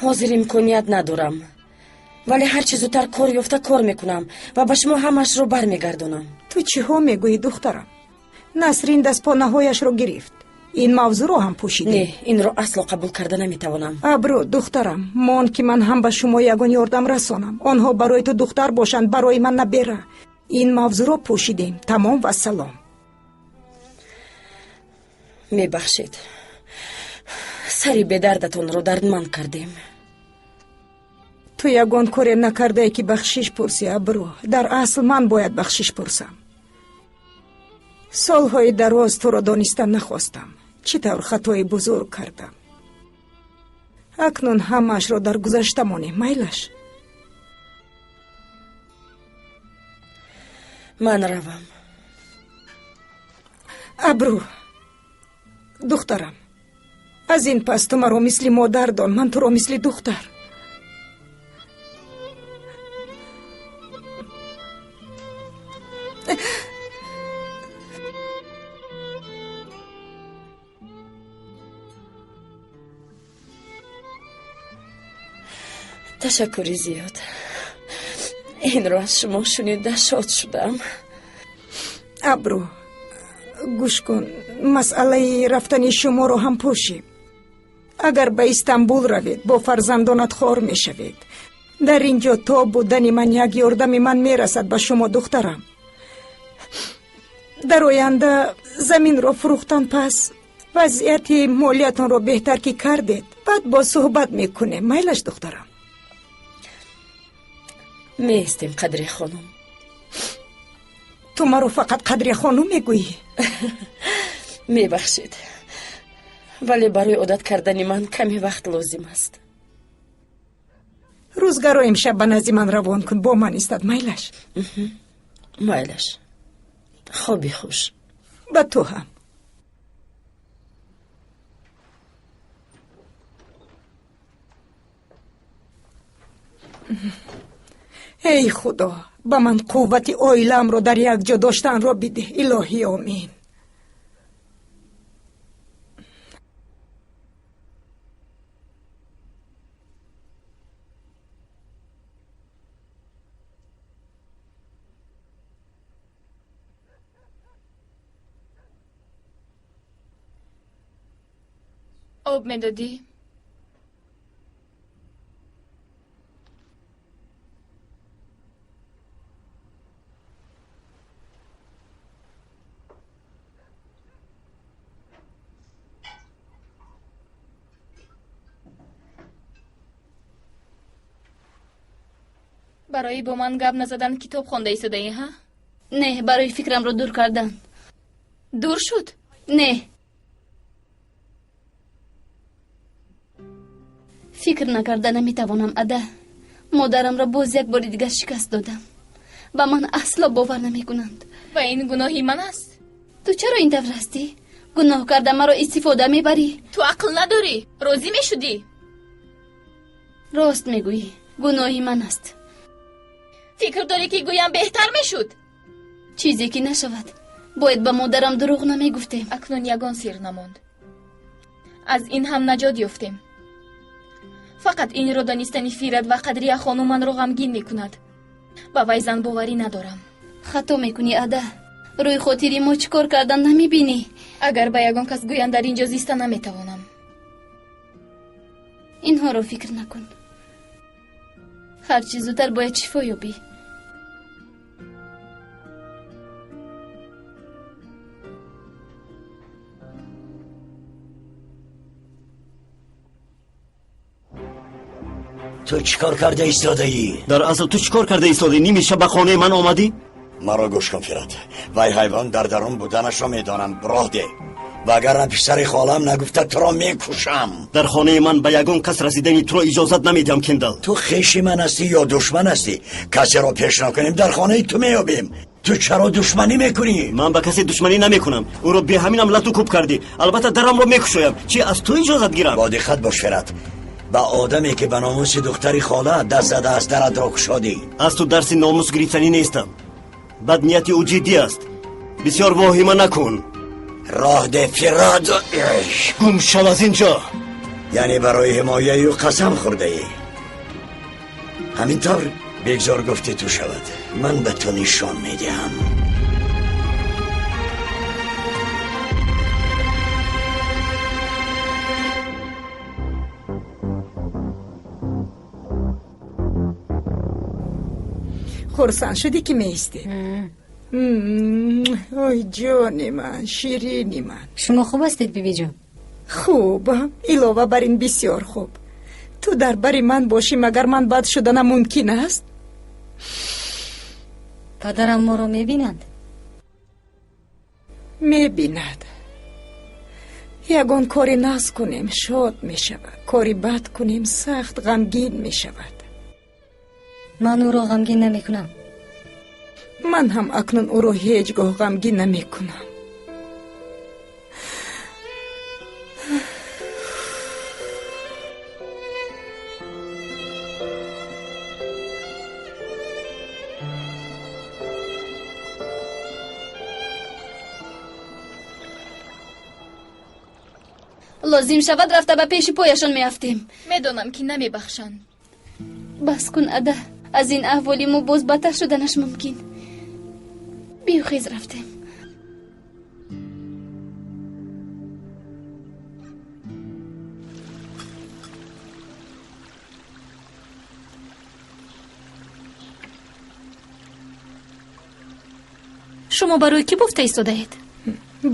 Ҳозир имконият надорам, вале ҳарчи зудтар кор ёфта кор мекунам ва ба шумо ҳамаашро бармегардонам. Ту чиҳо мегӯӣ, духтарам? Насрин дастпонаҳояшро гирифт. Ин мавзӯъро ҳам пӯшидем. Не, инро асло қабул карда наметавонам. Абрӯ, духтарам, мон ки ман ҳам ба шумо ягон ёрдам расонам. Онҳо барои ту духтар бошанд, барои ман набера. Ин мавзӯъро пӯшидем. Тамом ва салом. Мебахшед, сари бедардатонро дардманд кардем. Ту ягон коре накардае ки бахшиш пурсӣ, Абрӯ. Дар асл ман бояд бахшиш пурсам. Солҳои дароз туро дониста нахостам. Чӣ тавр хатои бузург кардам. Акнун ҳамаашро дар гузашта монем, майлаш? Ман равам. Абрӯ, духтарам, аз ин пас ту маро мисли модар дон, ман туро мисли духтар. Ташаккури зиёд. Инро аз шумо шунида шод шудам. Абрӯ, гӯш кун, масъалаи рафтани шуморо ҳам пӯшем. Агар ба Истанбул равед, бо фарзандонат хор мешавед. Дар ин ҷо то будани ман як ёрдами ман мерасад ба шумо, духтарам. Дар оянда заминро фурӯхтан пас вазъияти молиятонро беҳтар ки кардед, баъд боз суҳбат мекунем. Майлаш, духтарам? Меистем, Қадрия хонум. Ту маро фақат Қадрия хонум мегӯӣ? Мебахшед, вале барои одат кардани ман каме вақт лозим аст. Рӯзгаро имшаб ба назди ман равон кун, бо ман истад, майлаш? Майлаш. Хоби хуш. Ба ту ҳам. Эй худо, ба ман қуввати оилаамро дар як ҷо доштанро бидеҳ. Илоҳӣ, омин. Об медодӣ? Барои бо ман гап назадан китоб хонда истодаӣ, ҳа? Не, барои фикрамро дур кардан. Дур шуд? Не. Фикр накарда наметавонам, ада. Модарамро боз як бори дигар шикаст додам. Ба ман асло бовар намекунанд. Ва ин гуноҳи ман аст? Ту чаро ин тавр ҳастӣ? Гуноҳ карда маро истифода мебарӣ. Ту ақл надорӣ, розӣ мешудӣ. Рост мегӯӣ, гуноҳи ман аст. Фикр дорӣ ки гӯям беҳтар мешуд? Чизе ки нашавад. Бояд ба модарам дурӯғ намегуфтем. Акнун ягон сир намонд. Аз ин ҳам наҷот ёфтем. Фақат инро донистани Фират ва Қадрия хонум манро ғамгин мекунад. Ба вай занбоварӣ надорам. Хато мекунӣ, ада. Рӯи хотири мо чӣ кор кардан намебинӣ? Агар ба ягон кас гӯям, дар ин ҷо зиста наметавонам. Инҳоро фикр накун. Ҳарчи зудтар бояд шифо ёбӣ. Ту чӣ кор карда истодаӣ? Дар асл ту чӣ кор карда истодаӣ? Ними шаб ба хонаи ман омадӣ? Маро гӯш кун, Фират. Вай ҳайвон дар дарун буданашро медонам. Роҳ деҳ. Вагарна писари холам нагуфта туро мекушам. Дар хонаи ман ба ягон кас расидани туро иҷозат намедиҳам, Кендал. Ту хеши ман ҳастӣ ё душман ҳастӣ? Касеро пеш накунем, дар хонаи ту меёбем. Ту чаро душманӣ мекунӣ? Ман ба касе душманӣ намекунам. Ӯро беҳаминам лату кӯб кардӣ. Албатта дарамро мекушоям. Чӣ аз ту иҷозат гирам? Бо диққат бош, Фират. Ба одаме ки ба номуси духтари хола даст задааст даратро кушодӣ. Аз ту дарси номус гирифтанӣ нестам. Баднияти ӯ ҷиддӣ аст. Бисёр воҳима накун. Роҳ деҳ, Фират. Гум шав аз ин ҷо. Яъне барои ҳимояи ӯ қасам хӯрдаӣ. Ҳамин тавр бегзор гуфти ту шавад. Ман ба ту нишон медиҳам. Хурсанд шудӣ, ки меистем? Ой, ҷони ман, ширини ман. Шумо хуб ҳастед, бибиҷон? Хубам, илова бар ин бисёр хуб. Ту дар бари ман бошӣ, магар ман бад шуданам мумкин аст? Падарам моро мебинанд? Мебинад. Ягон кори нағз кунем, шод мешавад, кори бад кунем, сахт ғамгин мешавад. Ман ӯро ғамгин намекунам. Ман ҳам акнун ӯро ҳеҷ гоҳ ғамгин намекунам. Лозим шавад, рафта ба пеши пояшон меафтем. Медонам, ки намебахшанд. Бас кун, ада, аз ин аҳволи мо боз бадтар шуданаш мумкин. Биё, хез, рафтем. Шумо барои кӣ бофта истодаед?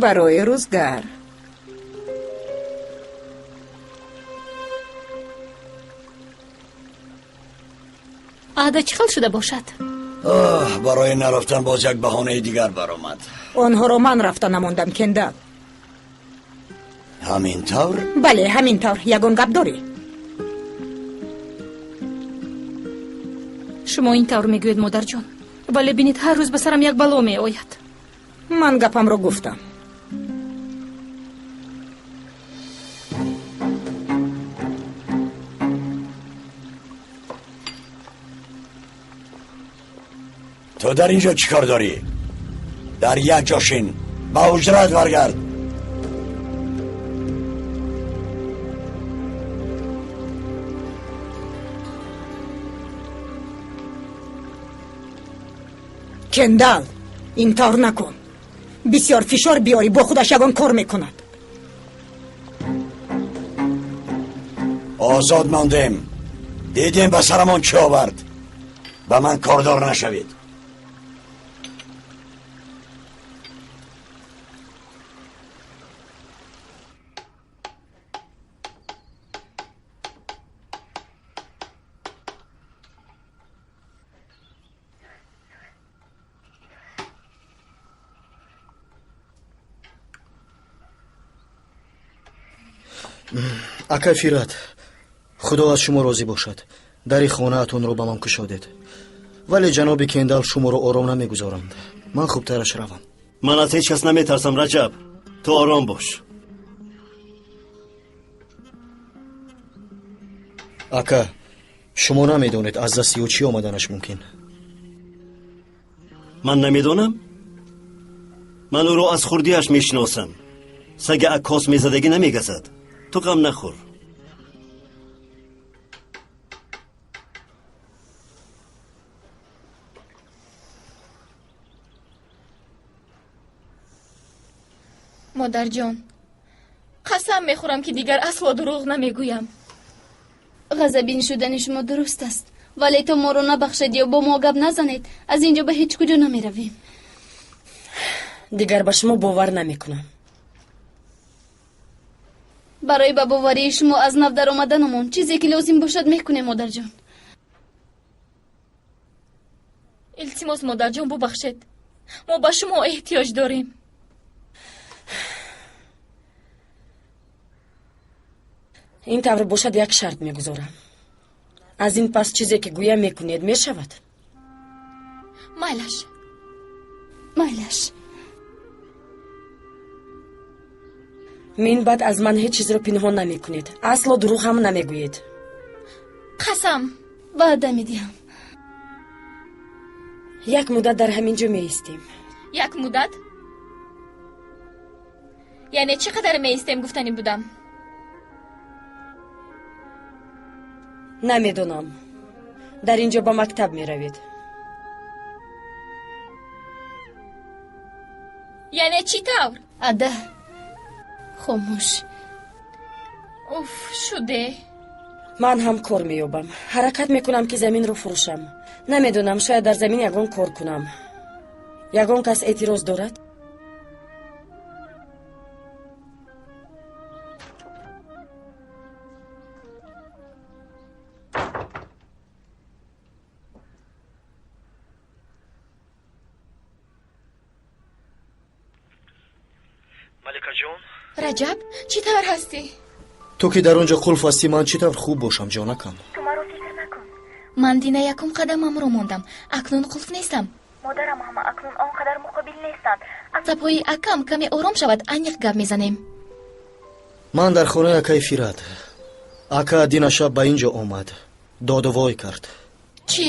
Барои рӯзгар. Ада чӣ хел шуда бошад? Оҳ, барои нарафтан боз як баҳонаи дигар баромад. Онҳоро ман рафта намондам, Кендал. Ҳамин тавр? Бале, ҳамин тавр. Ягон гап дорӣ? Шумо ин тавр мегӯед, модарҷон, вале бинед, ҳар рӯз ба сарам як бало меояд. Ман гапамро гуфтам. Ту дар инҷо чӣ кор дорӣ? Дар як ҷо шин, ба ҳуҷрат баргард. Кендал, ин тавр накун. Бисёр фишор биёрӣ, бо худаш ягон кор мекунад. Озод мондем, дидем ба сарамон чӣ овард. Ба ман кордор нашавед. Акай Фират, худо аз шумо розӣ бошад, дари хонаатонро ба ман кушодед, вале ҷаноби Кендал шуморо ором намегузоранд. Ман хубтараш равам. Ман аз ҳеҷ кас наметарсам, Раҷаб, ту ором бош. Ака, шумо намедонед, аз дасти ӯ чӣ омаданаш мумкин. Ман намедонам? Ман ӯро аз хурдиаш мешиносам. Саги аккос мезадагӣ намегазад. Ту ғам нахӯр. Модарҷон, қасам мехӯрам, ки дигар асло дурӯғ намегӯям. Ғазабин шудани шумо дуруст аст, вале то моро набахшед ё бо мо гап назанед, аз ин ҷо ба ҳеҷ куҷо намеравем. Дигар ба шумо бовар намекунам. Барои ба боварии шумо аз нав даромаданамон чизе ки лозим бошад мекунем, модарҷон. Илтимос, модарҷон, бубахшед, мо ба шумо эҳтиёҷ дорем. Ин тавр бошад, як шарт мегузорам. Аз ин пас чизе ки гӯям мекунед, мешавад? Майлаш. Майлаш. Мин баъд аз ман ҳеҷ чизро пинҳон намекунед, асло дурӯғ ҳам намегӯед. Қасам. Ваъда медиҳам. Як муддат дар ҳамин ҷо меистем. Як муддат? Яъне чӣ қадар меистем, гуфтанӣ будам? Намедонам. Дар ин ҷо ба мактаб меравед. Яъне чӣ тавр? Ада, хомӯш. Уф, шуде. Ман ҳам кор меёбам, ҳаракат мекунам, ки заминро фурӯшам. Намедонам, шояд дар замин ягон кор кунам. Ягон кас эътироз дорад? Маликаҷон. Раҷаб, чӣ тавр ҳастӣ? Ту ки дар он ҷо қулф ҳастӣ, ман чӣ тавр хуб бошам, ҷонакам? Ту маро фикр накун. Ман дина якум қадамамро мондам, акнун қулф нестам. Модарам ҳама акнун он қадар муқобил нестанд. Асабҳои акам каме ором шавад, аниқ гап мезанем. Ман дар хонаи акаи Фират. Ака дина шаб ба ин ҷо омад, доду вой кард. Чӣ?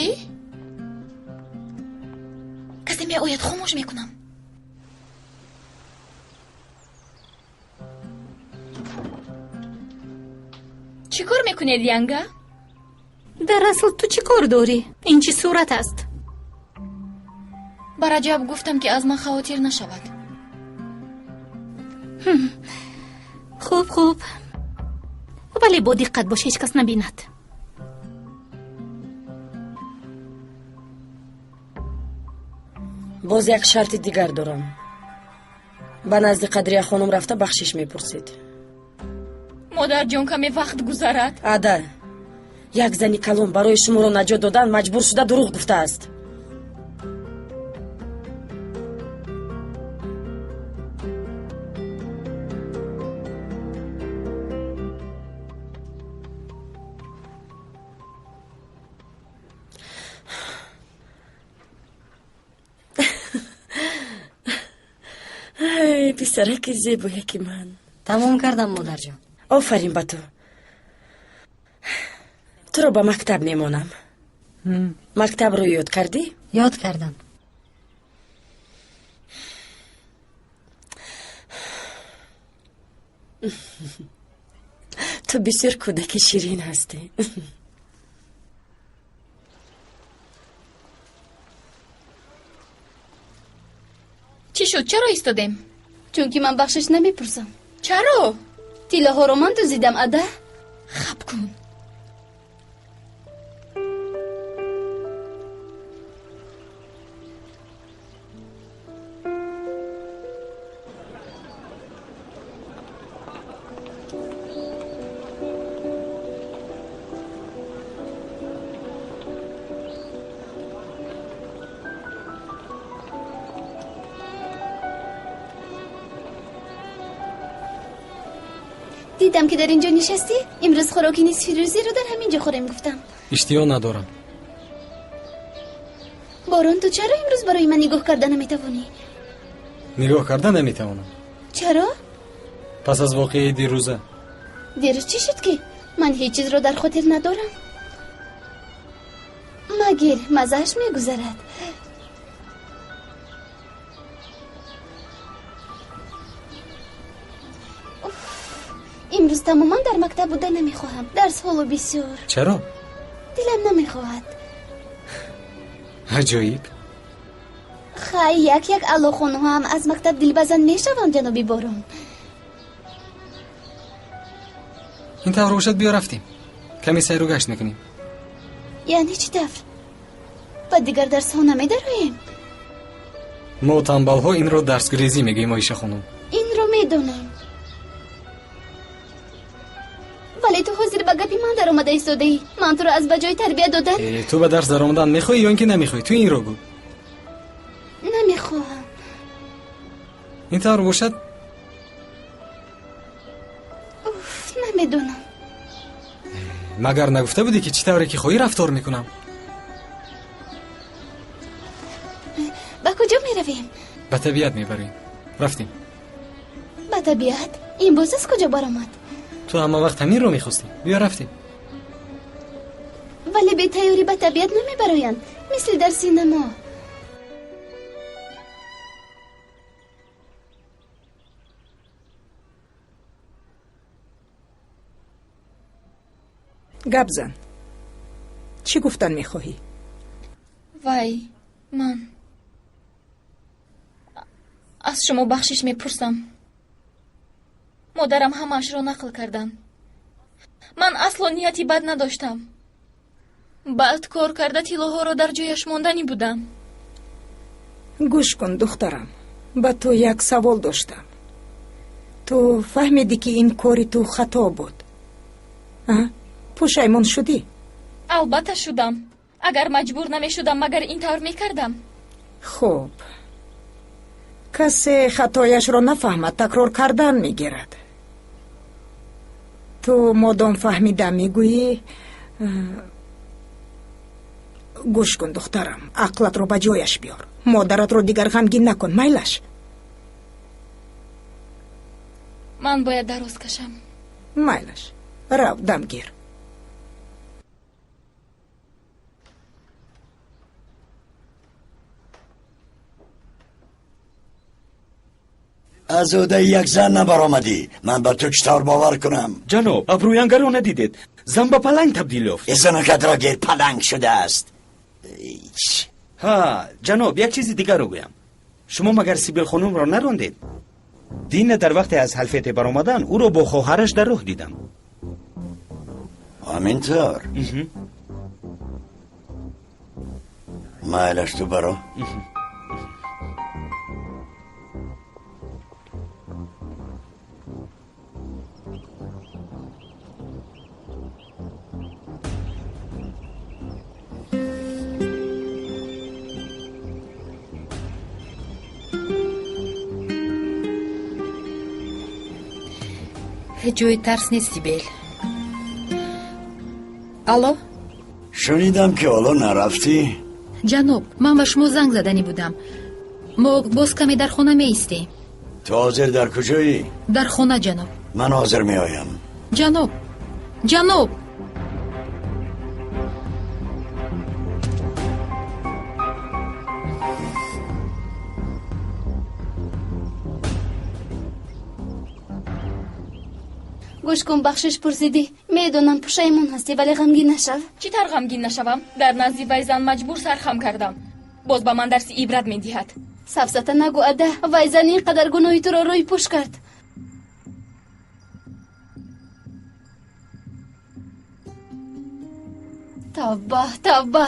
Касе меояд, хомӯш мекунам. Чӣ кор мекунед, янга? Дар асл ту чӣ кор дорӣ? Ин чӣ сурат аст? Ба Раҷаб гуфтам, ки аз ман хавотир нашавад. Хуб, хуб, вале бо диққат бош, ҳеҷ кас набинад. Боз як шарти дигар дорам. Ба назди Қадрия хонум рафта бахшиш мепурсед. Модарҷон, каме вақт гузарад. Ада, як зани калон барои шуморо наҷот додан маҷбур шуда дурӯғ гуфтааст. Писараки зебояки ман. Тамом кардам, модарҷон. Офарин ба ту. Туро ба мактаб мемонам. Мактабро ёд кардӣ? Ёд кардам. Ту бисёр кӯдаки ширин ҳастӣ. Чӣ шуд? Чаро истодем? Чунки ман бахшиш намепурсам. Чаро? Тиллоҳоро ман дуздидам, ада. Хаб кун. Дидам, ки дар ин ҷо нишастӣ. Имрӯз хӯроки нисфирӯзиро дар ҳамин ҷо хӯрем гуфтам. Иштиҳо надорам. Борон, ту чаро имрӯз барои ман нигоҳ карда наметавонӣ? Нигоҳ карда наметавонам. Чаро? Пас аз воқеаи дирӯза. Дирӯз чӣ шуд, ки ман ҳеҷ чизро дар хотир надорам? Магир маззааш мегузарад. Имрӯз тамоман дар мактаб буда намехоҳам. Дарс ҳоло бисёр. Чаро? Дилам намехоҳад. Аҷоиб. Хай, як як аллохонҳо ҳам аз мактаб дилбазан мешаванд, ҷаноби Борон. Ин тавр бошад, биё рафтем. Каме сайру гашт мекунем. Яъне чӣ тавр? Ба дигар дарсҳо намедароем? Мо танбалҳо инро дарсгурезӣ мегӯем, Оиша хонум. Инро медонам. Вале ту ҳозир ба гапи ман даромада истодаӣ. Ман туро аз ба ҷои тарбия додан. Ту ба дарс даромадан мехоҳӣ ё ин ки намехоҳӣ? Ту инро гӯ. Намехоҳам. Ин тавр бошад. Уф, намедонам. Магар нагуфта будӣ, ки чӣ тавре ки хоҳӣ рафтор мекунам? Ба куҷо меравем? Ба табиат мебарем. Рафтем. Ба табиат? Ин боз аз куҷо баромад? Ту ҳама вақт ҳаминро мехостӣ. Биё рафтем. Вале бетайёрӣ ба табиат намебароянд, мисли дар синамо. Гап зан, чӣ гуфтан мехоҳӣ? Вай, ман аз шумо бахшиш мепурсам. Модарам ҳамаашро нақл карданд. Ман асло нияти бад надоштам. Баъд кор карда тиллоҳоро дар ҷояш монданӣ будам. Гӯш кун, духтарам, ба ту як савол доштам. Ту фаҳмидӣ, ки ин кори ту хато буд? Пушаймон шудӣ? Албатта шудам. Агар маҷбур намешудам, магар ин тавр мекардам? Хуб, касе хатояшро нафаҳмад, такрор кардан мегирад. Ту модом фаҳмида мегӯӣ. Гӯш кун, духтарам, ақлатро ба ҷояш биёр, модаратро дигар ғамгин накун, майлаш? Ман бояд дароз кашам. Майлаш, рав, дам гир. Аз ӯдаи як зан набаромадӣ, ман ба ту чӣ тавр бовар кунам? Ҷаноб, абрӯянгаро надидед? Зан ба паланг табдил ёфт. Занакатро гир, паланг шудааст. Ҳа, ҷаноб, як чизи дигарро гӯям. Шумо магар Сибил хонумро нарондед? Дина дар вақте аз ҳалфете баромадан ӯро бо хоҳараш дар роҳ дидам. Ҳамин тавр? Майлаш, ту баро. Ҳеҷ ҷои тарс нест, Сибел. Алло. Шунидам, ки ҳоло нарафтӣ. Ҷаноб, ман ба шумо занг заданӣ будам. Мо боз каме дар хона меистем. Ту ҳозир дар куҷоӣ? Дар хона, ҷаноб. Ман ҳозир меоям. Ҷаноб, ҷаноб. Гӯш кун, бахшиш пурсидӣ. Медонам, пушаймон ҳастӣ, вале ғамгин нашав. Чӣ тавр ғамгин нашавам? Дар назди вай зан маҷбур сархам кардам. Боз ба ман дарси ибрат медиҳад. Сафсата нагӯ, ада. Вай зан ин қадар гуноҳи туро рӯйпӯш кард. Тавба, тавба.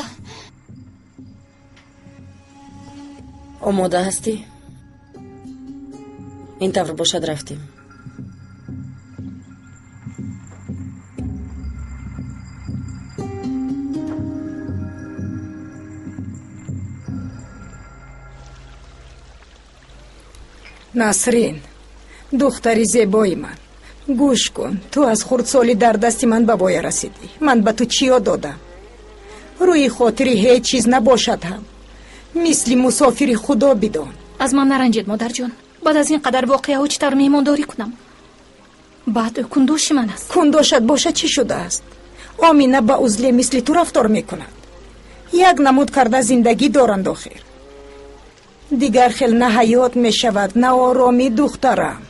Омода ҳастӣ? Ин тавр бошад, рафтем. Насрин, духтари зебои ман, гӯш кун. Ту аз хурдсолӣ дар дасти ман ба воя расидӣ. Ман ба ту чӣ ёд додам? Рӯи хотири ҳеҷ чиз набошад ҳам, мисли мусофири худо бидон. Аз ман наранҷед, модарҷон. Баъд аз ин қадар воқеаҳо чӣ тавр меҳмондорӣ кунам? Баъд ӯ кундоши ман аст. Кундошат бошад, чӣ шудааст? Омина ба узле мисли ту рафтор мекунад. Як намуд карда зиндагӣ доранд охир. Дигар хел на ҳаёт мешавад, на оромӣ, духтарам.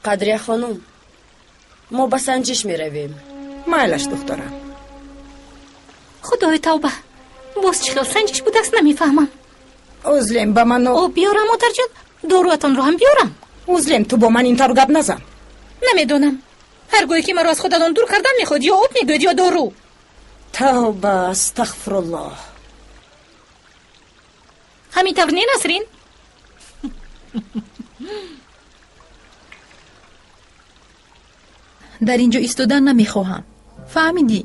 Қадрия хонум, мо ба санҷиш меравем. Майлаш, духтарам. Худои тавба, боз чӣ хел санҷиш будааст, намефаҳмам. Узлем, ба ман об биёрам, модарҷон? Доруатонро ҳам биёрам? Узлем, ту бо ман ин тавр гап назан. Намедонам, ҳар гоҳе ки маро аз худатон дур кардан мехоҳед, ё об мегӯед, ё дору. Тавба, астағфируллоҳ. Ҳамин тавр не, Насрин? Дар ин ҷо истодан намехоҳам, фаҳмидӣ?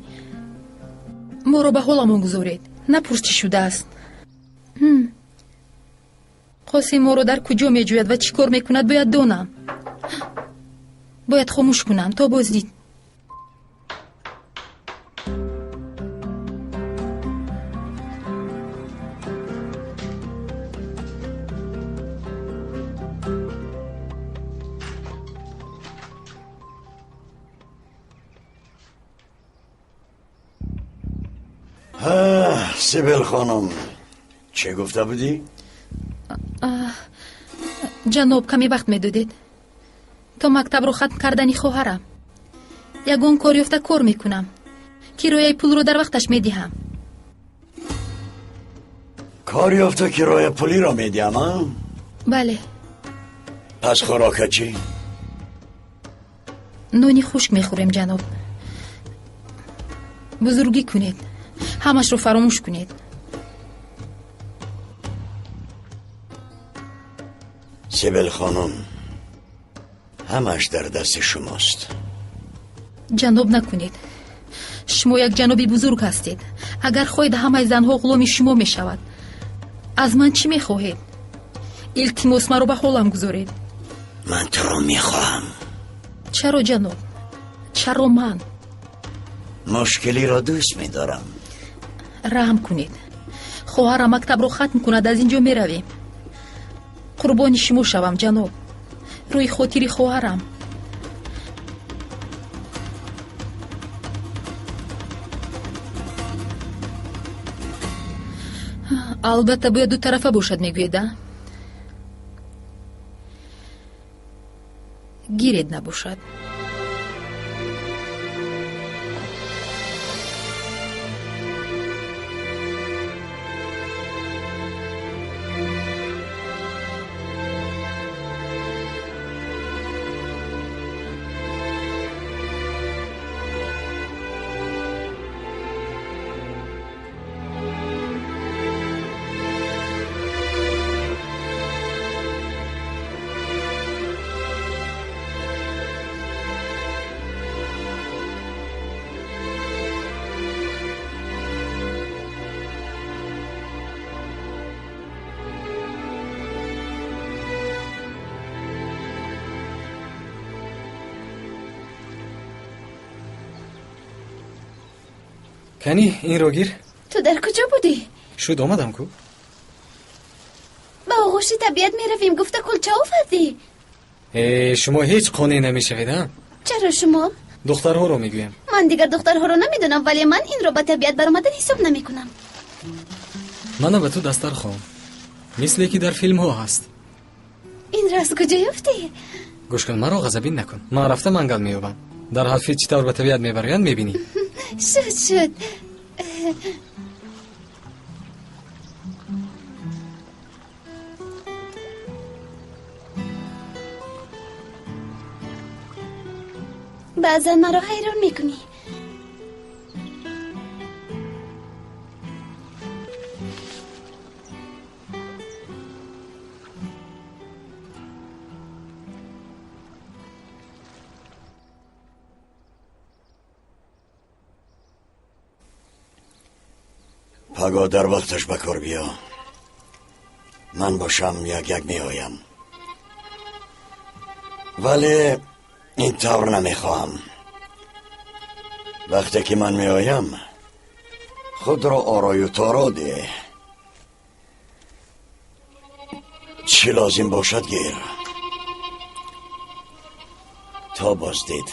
Моро ба ҳоламон гузоред. Напурс, чӣ шудааст. Қосим моро дар куҷо меҷӯяд ва чӣ кор мекунад, бояд донам. Бояд хомӯш кунам то боздид. Сибил хонум, чӣ гуфта будӣ? Ҷаноб, каме вақт медодед то мактабро хатм кардани хоҳарам. Ягон кор ёфта кор мекунам. Кирояи пулро дар вақташ медиҳам. Кор ёфта кироя пулиро медиҳам, а? Бале. Пас хӯрока чӣ? Нони хушк мехӯрем, ҷаноб. Бузургӣ кунед, ҳамашро фаромӯш кунед. Сибил хонум, ҳамаш дар дасти шумост. Ҷаноб накунед. Шумо як ҷаноби бузург ҳастед. Агар хоҳед, ҳамаи занҳо ғуломи шумо мешавад. Аз ман чӣ мехоҳед? Илтимос, маро ба ҳолам гузоред. Ман туро мехоҳам. Чаро, ҷаноб? Чаро ман? Мушкилиро дӯст медорам. Раҳм кунед. Хоҳарам мактабро хатм кунад, аз ин ҷо меравем. Қурбони шумо шавам, ҷаноб. Рӯи хотири хоҳарам. Албатта, бояд дутарафа бошад, мегӯед, а? Гиред набошад. Кани, инро гир. Ту дар куҷо будӣ? Шуд, омадам ку. Ба оғӯши табиат меравем, гуфта кулча овардӣ. Э, шумо ҳеҷ қонеъ намешавед, а? Чаро шумо? Духтарҳоро мегӯям. Ман дигар духтарҳоро намедонам, вале ман инро ба табиат баромадан ҳисоб намекунам. Мана ба ту дастархон, мисле ки дар филмҳо ҳаст. Инро аз куҷо ёфтӣ? Гӯш кун, маро ғазабин накун. Ман рафта мангал меёбам. Дар ҳалфи чӣ тавр ба табиат мебароянд, мебинӣ. Шуд, шуд. Баъзан маро ҳайрон мекунӣ. Пагоҳ дар вақташ ба кор биё. Ман бошам як як меоям. Вале ин тавр намехоҳам. Вақте ки ман меоям, худро орою торо деҳ. Чӣ лозим бошад, гир. То боздид.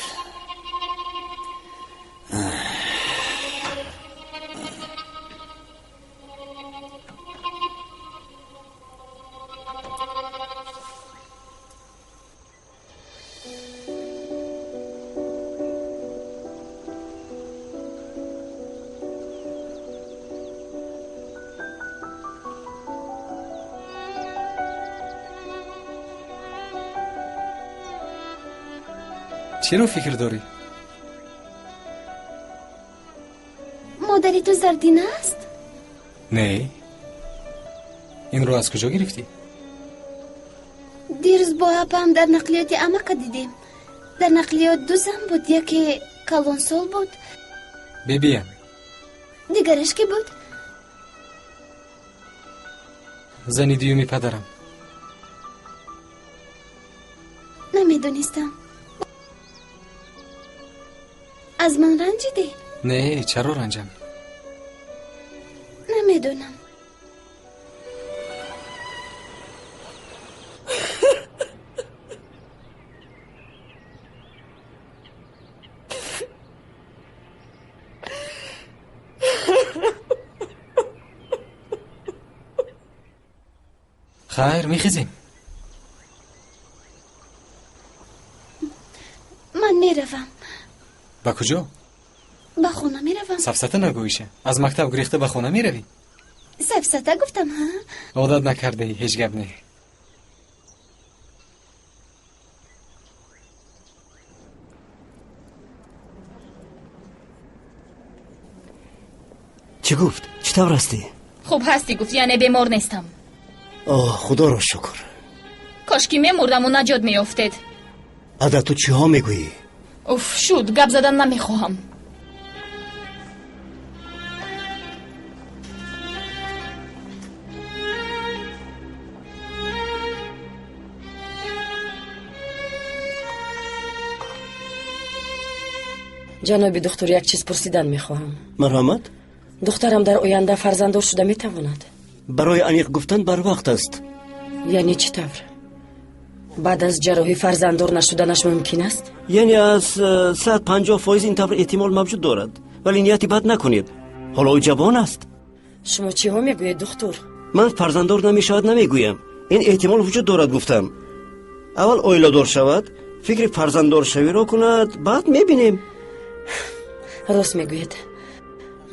Чиро фикр дорӣ? Модари ту Зардина аст? Не. Инро аз куҷо гирифтӣ? Дирӯз бо апаам дар нақлиёти амака дидем. Дар нақлиёт ду зан буд, яке калонсол буд. Бибиям. Дигараш кӣ буд? Зани дуюми падарам. Намедонистам. Аз ман ранҷидӣ? Не, чаро ранҷам? Намедонам. Хайр, мехезем. Ман меравам. Ба куҷо? Ба хона меравам. Сафсата нагӯиша. Аз мактаб гурехта ба хона меравӣ? Сафсата гуфтам, ҳа? Одат накардаӣ, ҳеҷ гап не. Чӣ гуфт? Чӣ тавр ҳастӣ? Хуб ҳастӣ гуфт, яъне бемор нестам. Оҳ, худоро шукр. Кошки мемурдаму наҷот меёфтед. Ада, ту чиҳо мегӯӣ? Уф, шуд, гап задан намехоҳам. Ҷаноби духтур, як чиз пурсидан мехоҳам. Марҳамат. Духтарам дар оянда фарзанддор шуда метавонад? Барои аниқ гуфтан барвақт аст. Яъне чӣ тавр? Баъд аз ҷарроҳӣ фарзанддор нашуданаш мумкин аст? Яъне аз 150% ин тавр эҳтимол мавҷуд дорад, вале нияти бад накунед, ҳоло ӯ ҷавон аст. Шумо чиҳо мегӯед, духтур? Ман фарзанддор намешавад намегӯям, ин эҳтимол вуҷуд дорад гуфтам. Аввал оиладор шавад, фикри фарзанддоршавиро кунад, баъд мебинем. Рост мегӯед,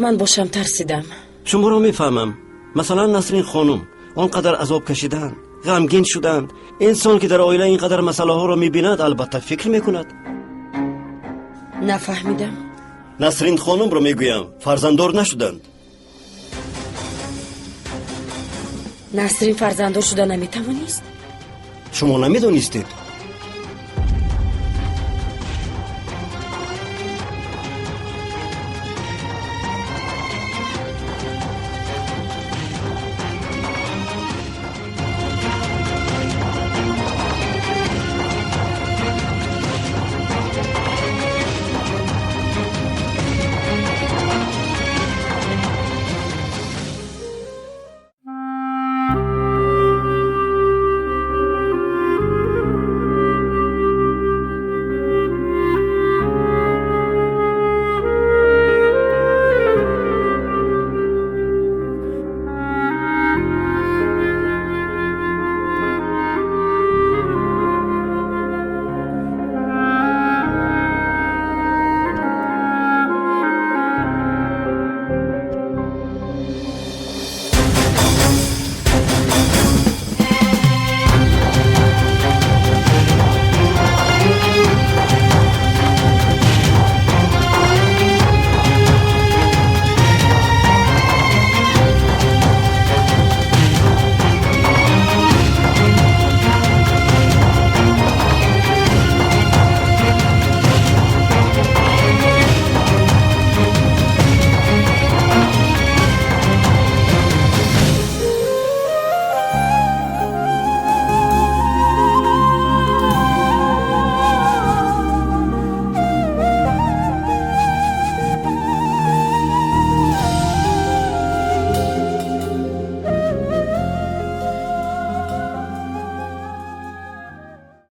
ман бошам тарсидам. Шуморо мефаҳмам. Масалан, Насрин хонум он қадар азоб кашиданд, ғамгин шуданд. Инсон ки дар оила ин қадар масъалаҳоро мебинад, албатта фикр мекунад. Нафаҳмидам. Насрин хонумро мегӯям, фарзанддор нашуданд. Насрин фарзанддор шуда наметавонист? Шумо намедонистед?